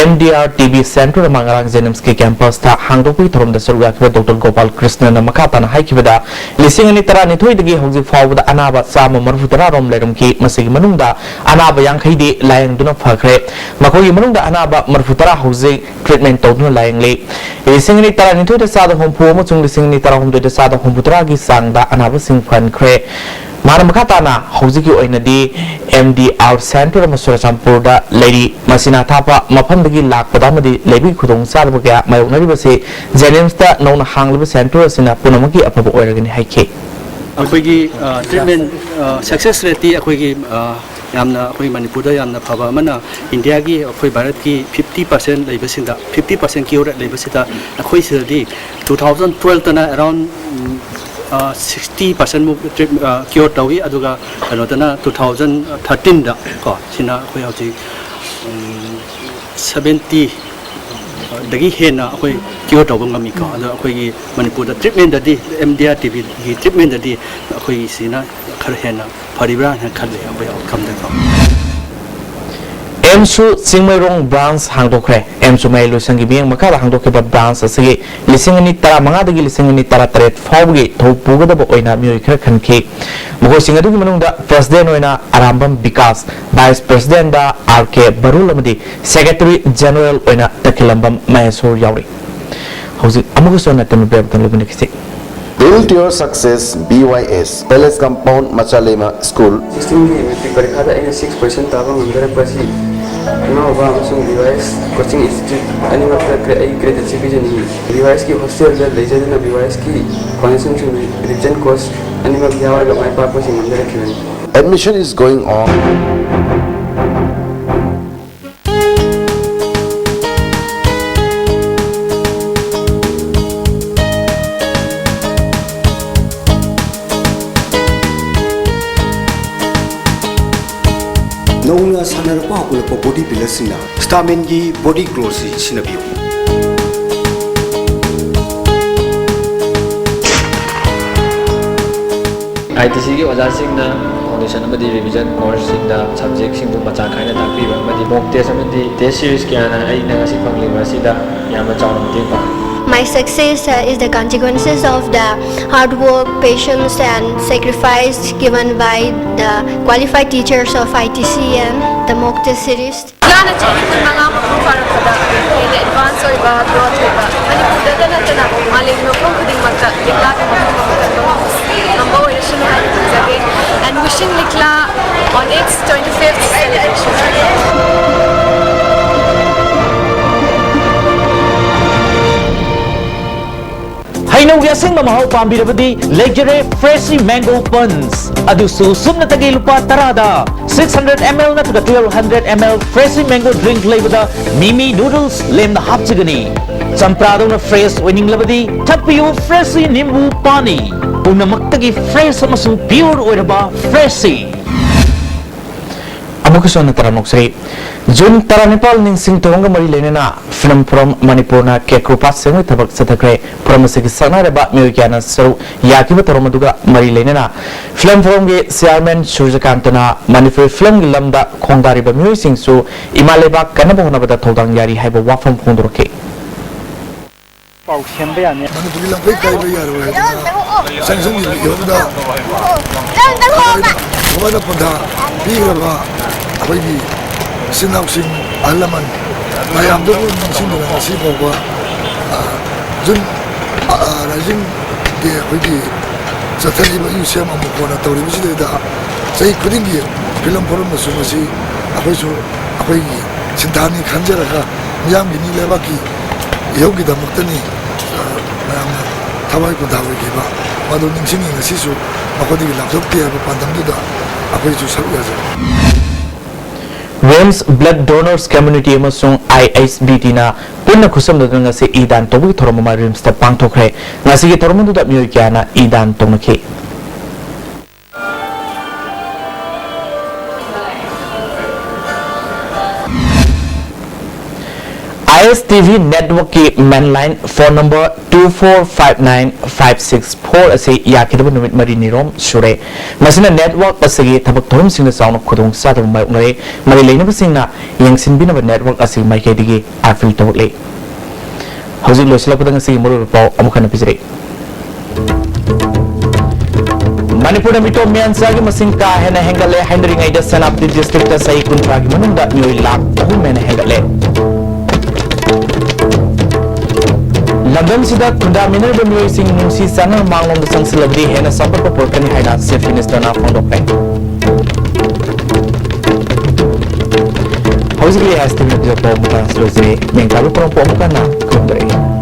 M D R T B center ꯑꯃ ꯉꯔꯥꯡ JNIMSꯀꯤ campusꯇ ꯍꯥꯡꯗꯣꯛꯄꯒꯤ ꯊꯧꯔꯝꯗ ꯁꯔꯨꯛ ꯌꯥꯈꯤꯕ Doctor ꯒꯣꯄꯥꯜ ꯀ꯭ꯔꯤꯁꯅꯅ ꯃꯈꯥ ꯇꯥꯅ ꯍꯥꯏꯈꯤꯕꯗ, ꯂꯤꯁꯤꯡ ꯑꯅꯤ ꯇꯔꯥꯅꯤꯊꯣꯏꯗꯒꯤ ꯍꯧꯖꯤꯛ ꯐꯥꯎꯕꯗ ꯑꯅꯥꯕ ꯆꯥꯝꯃ ꯃꯔꯤꯐꯨ ꯇꯔꯥ ꯔꯣꯝ ꯂꯩꯔꯝꯈꯤ꯫ ꯃꯁꯤꯒꯤ ꯃꯅꯨꯡꯗ ꯑꯅꯥꯕ ꯌꯥꯡꯈꯩꯗꯤ ꯂꯥꯌꯦꯡꯗꯨꯅ ꯐꯈ꯭ꯔꯦ꯫ ꯃꯈꯣꯏꯒꯤ ꯃꯅꯨꯡꯗ ꯑꯅꯥꯕ ꯃꯔꯤꯐꯨ ꯇꯔꯥ ꯍꯧꯖꯤꯛ treatment ꯇꯧꯗꯨꯅ ꯂꯥꯌꯦꯡꯂꯤ꯫ ꯂꯤꯁꯤꯡ ꯑꯅꯤ ꯇꯔꯥꯅꯤꯊꯣꯏꯗ ꯆꯥꯗ ꯍꯨꯝꯐꯨ ꯑꯃꯁꯨꯡ ꯂꯤꯁꯤꯡ ꯑꯅꯤ ꯇꯔꯥꯍꯨꯝꯗꯣꯏꯗ ꯆꯥꯗ ꯍꯨꯝꯐꯨꯇꯔꯥꯒꯤ ꯆꯥꯡꯗ ꯑꯅꯥꯕꯁꯤꯡ ꯐꯍꯟꯈ꯭ꯔꯦ꯫ ꯃꯥꯅ ꯃꯈꯥ ꯇꯥꯅ ꯍꯧꯖꯤꯛꯀꯤ ꯑꯣꯏꯅꯗꯤ M D R center ꯑꯃ ꯆꯨꯔꯆꯥꯟꯄꯨꯔꯗ ꯂꯩꯔꯤ꯫ ꯃꯁꯤꯅ ꯑꯊꯥꯞꯄ ꯃꯐꯝꯗꯒꯤ ꯂꯥꯛꯄꯗ ꯑꯃꯗꯤ ꯂꯩꯕꯒꯤ ꯈꯨꯗꯣꯡꯆꯥꯗꯕ ꯀꯌꯥ ꯃꯥꯌꯣꯛꯅꯔꯤꯕꯁꯤ JNIMSꯇ ꯅꯧꯅ ꯍꯥꯡꯂꯤꯕ center ꯑꯁꯤꯅ ꯄꯨꯝꯅꯃꯛꯀꯤ ꯑꯐꯕ ꯑꯣꯏꯔꯒꯅꯤ ꯍꯥꯏꯈꯤ꯫ ꯑꯩꯈꯣꯏꯒꯤ treatment success rateꯇꯤ ꯑꯩꯈꯣꯏꯒꯤ ꯌꯥꯝꯅ, ꯑꯩꯈꯣꯏ ꯃꯅꯤꯄꯨꯔꯗ ꯌꯥꯝꯅ ꯐꯕ ꯑꯃꯅ, ꯏꯟꯗꯤꯌꯥꯒꯤ, ꯑꯩꯈꯣꯏ ꯚꯥꯔꯠꯀꯤ fifty percent ꯂꯩꯕꯁꯤꯗ, fifty percent cure rate ꯂꯩꯕꯁꯤꯗ, ꯑꯩꯈꯣꯏ ꯁꯤꯗꯗꯤ two thousand twelveꯇꯅ around sixty percentꯃꯨꯛ treat cure ꯇꯧꯏ꯫ ꯑꯗꯨꯒ ꯀꯩꯅꯣꯗꯅ two thousand thirteenꯗ ꯀꯣ, ꯁꯤꯅ ꯑꯩꯈꯣꯏ ꯍꯧꯖꯤꯛ seventy ꯗꯒꯤ ꯍꯦꯟꯅ ꯑꯩꯈꯣꯏ cure ꯇꯧꯕ ꯉꯝꯃꯤꯀꯣ꯫ ꯑꯗꯣ ꯑꯩꯈꯣꯏꯒꯤ ꯃꯅꯤꯄꯨꯔꯗ treatmentꯗꯗꯤ, M D R T Bꯒꯤ treatmentꯗꯗꯤ ꯑꯩꯈꯣꯏꯒꯤ ꯁꯤꯅ ꯈꯔ ꯍꯦꯟꯅ ꯐꯔꯤꯕ꯭ꯔꯥ ꯍꯥꯏꯅ ꯈꯜꯂꯤ ꯑꯩꯈꯣꯏ outcomeꯗꯀꯣ꯫ AIIMSꯁꯨ ꯆꯤꯡꯃꯩꯔꯣꯡ branch ꯍꯥꯡꯗꯣꯛꯈ꯭ꯔꯦ꯫ AIIMSꯁꯨ ꯃꯌꯥꯏ ꯂꯣꯏꯁꯪꯒꯤ ꯃꯤꯠꯌꯦꯡ ꯃꯈꯥꯗ ꯍꯥꯡꯗꯣꯛꯈꯤꯕ branch ꯑꯁꯤꯒꯤ ꯂꯤꯁꯤꯡ ꯑꯅꯤ ꯇꯔꯥꯃꯉꯥꯗꯒꯤ ꯂꯤꯁꯤꯡ ꯑꯅꯤ ꯇꯔꯥꯇꯔꯦꯠ ꯐꯥꯎꯕꯒꯤ ꯊꯧ ꯄꯨꯒꯗꯕ ꯑꯣꯏꯅ ꯃꯤꯑꯣꯏ ꯈꯔ ꯈꯟꯈꯤ꯫ ꯃꯈꯣꯏꯁꯤꯡ ꯑꯗꯨꯒꯤ ꯃꯅꯨꯡꯗ president ꯑꯣꯏꯅ Arambam Vikas, vice presidentꯗ R K ꯕꯔꯨꯜ ꯑꯃꯗꯤ secretary general ꯑꯣꯏꯅ ꯇꯈꯤꯂꯝꯕꯝ ꯃꯍꯦꯁꯣꯔ ꯌꯥꯎꯔꯤ꯫ ꯍꯧꯖꯤꯛ ꯑꯃꯨꯛꯀꯁꯨ ꯍꯟꯅ ꯇꯝꯕꯤꯕ ꯌꯥꯕꯗ ꯂꯧꯃꯤꯟꯅꯈꯤꯁꯤ꯫ Build your success, B Y S, Palace Compound, Machaleima School. Sixteenꯒꯤ matric ꯄꯔꯤꯈꯥꯗ ꯑꯩꯅ six percent ꯇꯥꯕ ꯉꯝꯖꯔꯛꯄ ꯑꯁꯤ ꯏꯃꯥ ꯕꯕꯥ ꯑꯃꯁꯨꯡ B Y S coaching institute ꯑꯅꯤꯃꯛꯇ ꯀ꯭ꯔꯦ-, ꯑꯩ gratitude ꯄꯤꯖꯅꯤꯡꯏ꯫ B Y Sꯀꯤ hostelꯗ ꯂꯩꯖꯗꯨꯅ B Y Sꯀꯤ foundationꯁꯤꯡ, revision course ꯑꯅꯤꯃꯛ ꯌꯥꯎꯔꯒ ꯃꯥꯏ ꯄꯥꯛꯄꯁꯤꯡ ꯉꯝꯖꯔꯛꯈꯤꯕꯅꯤ꯫ Admission is going on. ꯅꯧꯅ ꯁꯥꯟꯅꯔꯛꯄ ꯍꯧꯒꯠꯂꯛꯄ ꯕꯣꯗꯤ ꯕꯤꯜꯗꯔꯁꯤꯡꯅ ꯁ꯭ꯇꯥꯃꯤꯟꯒꯤ ꯕꯣꯗꯤ ꯒ꯭ꯂꯣꯁꯤ ꯁꯤꯖꯤꯟꯅꯕꯤꯌꯨ꯫ ꯑꯥꯏ ꯇꯤ ꯁꯤꯒꯤ ꯑꯣꯖꯥꯁꯤꯡꯅ ꯐꯥꯎꯟꯗꯦꯁꯟ ꯑꯃꯗꯤ ꯔꯤꯚꯤꯖꯟ ꯀꯣꯔꯁꯁꯤꯡꯗ ꯁꯕꯖꯦꯛꯁꯤꯡꯕꯨ ꯃꯆꯥ ꯈꯥꯏꯅ ꯇꯥꯛꯄꯤꯕ ꯑꯃꯗꯤ ꯃꯣꯛ ꯇꯦꯁ ꯑꯃꯗꯤ ꯇꯦꯁ ꯁꯤꯔꯤꯁ ꯀꯌꯥꯅ ꯑꯩꯅ ꯉꯁꯤ ꯐꯪꯂꯤꯕ ꯑꯁꯤꯗ ꯌꯥꯝꯅ ꯆꯥꯎꯅ ꯃꯇꯦꯡ ꯄꯥꯡꯂꯤ꯫ My success uh, is the consequences of the hard work, patience, and sacrifice given by the qualified teachers of I T C and the mock test series. ꯂꯤꯛꯂꯥꯅ ꯆꯍꯤ ꯀꯨꯟꯃꯉꯥ ꯃꯄꯨꯡ ꯐꯥꯔꯛꯄꯗ ꯍꯦꯟꯅ ꯑꯦꯗꯚꯥꯟꯁ ꯑꯣꯏꯕ, ꯒ꯭ꯔꯣꯊ ꯑꯣꯏꯕ, ꯃꯅꯤꯄꯨꯔꯗꯇ ꯅꯠꯇꯅ ꯃꯥꯂꯦꯝꯒꯤ ꯃꯐꯝ ꯈꯨꯗꯤꯡꯃꯛꯇ ꯂꯤꯛꯂꯥꯒꯤ ꯃꯐꯝ ꯑꯃ ꯀꯟꯕ ꯉꯝꯕ ꯑꯣꯏꯔꯁꯅꯨ ꯍꯥꯏꯅ ꯈꯟꯖꯒꯦ꯫ And wishing Likla on its twenty-fifth celebration. ꯍꯩꯅꯧꯒꯤ ꯑꯁꯦꯡꯕ ꯃꯍꯥꯎ ꯄꯥꯝꯕꯤꯔꯕꯗꯤ ꯂꯩꯖꯔꯦ Freshie Mango Punch꯫ ꯑꯗꯨꯁꯨ ꯁꯨꯞꯅꯇꯒꯤ ꯂꯨꯄꯥ ꯇꯔꯥꯗ꯫ Six hundred M L ꯅꯠꯇ꯭ꯔꯒ twelve hundred M L Freshie Mango Drink ꯂꯩꯕꯗ ꯃꯤꯃꯤ ꯅꯨꯗꯜꯁ ꯂꯦꯝꯅ ꯍꯥꯞꯆꯒꯅꯤ꯫ ꯆꯝꯄ꯭ꯔꯥꯗꯧꯅ ꯐ꯭ꯔꯦꯁ ꯑꯣꯏꯅꯤꯡꯂꯕꯗꯤ ꯊꯛꯄꯤꯌꯨ Freshie ꯅꯤꯝꯕꯨ ꯄꯥꯅꯤ꯫ ꯄꯨꯝꯅꯃꯛꯇꯒꯤ ꯐ꯭ꯔꯦꯁ ꯑꯃꯁꯨꯡ ꯄ꯭ꯌꯨꯔ ꯑꯣꯏꯔꯕ Freshie꯫ ꯑꯃꯨꯛꯀꯁꯨ ꯍꯟꯅ ꯇꯔꯥꯝꯅ ꯑꯣꯛꯆꯔꯤ꯫ ꯖꯨꯟ ꯇꯔꯥꯅꯤꯄꯥꯜ ꯅꯤꯡꯁꯤꯡ ꯊꯧꯔꯝꯒ ꯃꯔꯤ ꯂꯩꯅꯅ ꯐꯤꯂꯝ ꯐꯣꯔꯝ ꯃꯅꯤꯄꯨꯔꯅ ꯀꯦꯀ꯭ꯔꯨꯄꯥ ꯁꯦꯝꯕꯒꯤ ꯊꯕꯛ ꯆꯠꯊꯈ꯭ꯔꯦ꯫ ꯐꯣꯔꯝ ꯑꯁꯤꯒꯤ ꯁꯛꯅꯥꯏꯔꯕ ꯃꯤꯑꯣꯏ ꯀꯌꯥꯅ ꯁꯔꯨꯛ ꯌꯥꯈꯤꯕ ꯊꯧꯔꯝ ꯑꯗꯨꯒ ꯃꯔꯤ ꯂꯩꯅꯅ ꯐꯤꯂꯝ ꯐꯣꯔꯝꯒꯤ ꯆꯤꯌꯥꯔꯃꯦꯟ ꯁꯨꯔꯖꯀꯥꯟꯇꯅ ꯃꯅꯤꯄꯨꯔꯤ ꯐꯤꯂꯝꯒꯤ ꯂꯝꯗ ꯈꯣꯡꯗꯥꯔꯤꯕ ꯃꯤꯑꯣꯏꯁꯤꯡꯁꯨ ꯏꯃꯥ ꯂꯩꯕꯥꯛ ꯀꯟꯅꯕ ꯍꯣꯠꯅꯕꯗ ꯊꯧꯗꯥꯡ ꯌꯥꯔꯤ ꯍꯥꯏꯕ ꯋꯥꯐꯝ ꯐꯣꯡꯗꯣꯔꯛꯈꯤ꯫ ꯄꯥꯎ ꯁꯦꯝꯕ ꯌꯥꯅꯤ꯫ ꯃꯅꯤꯄꯨꯔꯒꯤ ꯂꯝꯈꯩ ꯀꯥꯏꯕ ꯌꯥꯔꯣꯏ ꯍꯥꯏꯗꯅ ꯁꯪꯁꯟꯒꯤ ꯏꯍꯨꯝꯗ ꯊꯋꯥꯏꯅ ꯄꯣꯟꯊꯥ ꯄꯤꯈ꯭ꯔꯕ ꯑꯩꯈꯣꯏꯒꯤ ꯏꯆꯤꯟ ꯏꯅꯥꯎꯁꯤꯡ, ꯑꯍꯜ ꯂꯃꯟ ꯃꯌꯥꯝꯗꯕꯨ ꯅꯤꯡꯁꯤꯡꯗꯨꯅ ꯉꯁꯤ ꯐꯥꯎꯕ, ꯑ, ꯖꯨꯟ, ꯑ, ꯑ, ꯔꯥꯏꯖꯤꯡ ꯗꯦ ꯑꯩꯈꯣꯏꯒꯤ ꯆꯠꯊꯔꯤꯕ ꯏꯌꯨ ꯁꯦꯝ ꯑꯃꯨꯛ ꯀꯣꯟꯅ ꯇꯧꯔꯤꯕꯁꯤꯗꯩꯗ ꯆꯍꯤ ꯈꯨꯗꯤꯡꯒꯤ ꯐꯤꯂꯝ ꯐꯣꯔꯝꯅꯁꯨ ꯃꯁꯤ ꯑꯩꯈꯣꯏꯁꯨ ꯑꯩꯈꯣꯏꯒꯤ ꯁꯤꯟꯊꯥꯅꯤ ꯈꯟꯖꯔꯒ ꯃꯤꯌꯥꯝꯒꯤꯅꯤ, ꯂꯩꯕꯥꯛꯀꯤ ꯏꯍꯧꯒꯤꯗꯃꯛꯇꯅꯤ, ꯑ, ꯃꯌꯥꯝꯅ ꯊꯋꯥꯏ ꯄꯣꯟꯊꯥ ꯑꯣꯏꯈꯤꯕ ꯃꯗꯨ ꯅꯤꯡꯁꯤꯡꯉꯤ꯫ ꯉꯁꯤꯁꯨ ꯃꯈꯣꯏꯗꯒꯤ ꯂꯥꯞꯊꯣꯛꯇꯦ ꯍꯥꯏꯕ ꯄꯥꯟꯗꯝꯗꯨꯗ ꯑꯩꯈꯣꯏꯁꯨ ꯁꯔꯨꯛ ꯌꯥꯖꯔꯤ꯫ ꯔꯤꯝꯁ ꯕ꯭ꯂꯗ ꯗꯣꯅꯔꯁ ꯀꯝꯃ꯭ꯌꯨꯅꯤꯇꯤ ꯑꯃꯁꯨꯡ ꯑꯥꯏ ꯑꯩꯆ ꯕꯤ ꯇꯤꯅ ꯄꯨꯟꯅ ꯈꯨꯠꯁꯝꯅꯗꯨꯅ ꯉꯁꯤ ꯏ ꯗꯥꯟ ꯇꯧꯕꯒꯤ ꯊꯧꯔꯝ ꯑꯃ ꯔꯤꯝꯁꯇ ꯄꯥꯡꯊꯣꯛꯈ꯭ꯔꯦ꯫ ꯉꯁꯤꯒꯤ ꯊꯧꯔꯝ ꯑꯗꯨꯗ ꯃꯤꯑꯣꯏ ꯀꯌꯥꯅ ꯏ ꯗꯥꯟ ꯇꯧꯅꯈꯤ꯫ ꯑꯥꯏ ꯑꯦꯁ ꯇꯤ ꯚꯤ networkꯀꯤ main line phone number two four five nine five six four ꯑꯁꯤ ꯌꯥꯈꯤꯗꯕ ꯅꯨꯃꯤꯠ ꯃꯔꯤꯅꯤꯔꯣꯝ ꯁꯨꯔꯦ꯫ ꯃꯁꯤꯅ network ꯑꯁꯤꯒꯤ ꯊꯕꯛ ꯊꯧꯔꯝꯁꯤꯡꯗ ꯆꯥꯎꯅ ꯈꯨꯗꯣꯡꯆꯥꯗꯕ ꯃꯥꯌꯣꯛꯅꯔꯦ꯫ ꯃꯔꯤ ꯂꯩꯅꯕꯁꯤꯡꯅ ꯌꯦꯡꯁꯤꯟꯕꯤꯅꯕ network ꯑꯁꯤꯒꯤ ꯃꯥꯏꯀꯩꯗꯒꯤ appeal ꯇꯧꯔꯛꯂꯤ꯫ ꯍꯧꯖꯤꯛ ꯂꯣꯏꯁꯤꯜꯂꯛꯄꯗ ꯉꯁꯤꯒꯤ ꯃꯔꯨꯑꯣꯏꯕ ꯄꯥꯎ ꯑꯃꯨꯛ ꯍꯟꯅ ꯄꯤꯖꯔꯛꯏ꯫ ꯃꯅꯤꯄꯨꯔꯗ ꯃꯤꯇꯣꯞ ꯃꯤꯌꯥꯟꯆꯥꯒꯤ ꯃꯁꯤꯡ ꯀꯥ ꯍꯦꯟꯅ ꯍꯦꯟꯒꯠꯂꯦ꯫ ꯍꯥꯏꯅꯔꯤꯉꯩꯗ ꯁꯦꯅꯥꯄꯇꯤ districtꯇ ꯆꯍꯤ ꯀꯨꯟꯊ꯭ꯔꯥꯒꯤ ꯃꯅꯨꯡꯗ ꯃꯤꯑꯣꯏ ꯂꯥꯈ ꯑꯍꯨꯝ ꯍꯦꯟꯅ ꯍꯦꯟꯒꯠꯂꯦ꯫ ꯂꯝꯗꯝꯁꯤꯗ ꯈꯨꯟꯗꯥꯃꯤꯟꯅꯔꯤꯕ ꯃꯤꯑꯣꯏꯁꯤꯡ ꯅꯨꯡꯁꯤ ꯆꯥꯟꯅꯅ ꯃꯥꯡꯂꯣꯝꯗ ꯆꯪꯁꯤꯜꯂꯕꯗꯤ ꯍꯦꯟꯅ ꯆꯥꯎꯈꯠꯄ ꯄꯨꯔꯛꯀꯅꯤ ꯍꯥꯏꯅ Chief Ministerꯅ ꯐꯣꯡꯗꯣꯛꯈ꯭ꯔꯦ꯫ ꯍꯧꯖꯤꯛꯀꯤ ꯑꯦꯁ ꯇꯤ ꯚꯤ ꯄꯥꯎ ꯃꯇꯥꯡ ꯑꯁꯤ ꯂꯣꯏꯁꯤꯜꯂꯤ꯫ ꯃꯦꯡ ꯇꯥꯕ ꯄꯨꯔꯛꯄ ꯑꯃꯨꯛ ꯍꯟꯅ ꯈꯨꯔꯨꯝꯖꯔꯤ꯫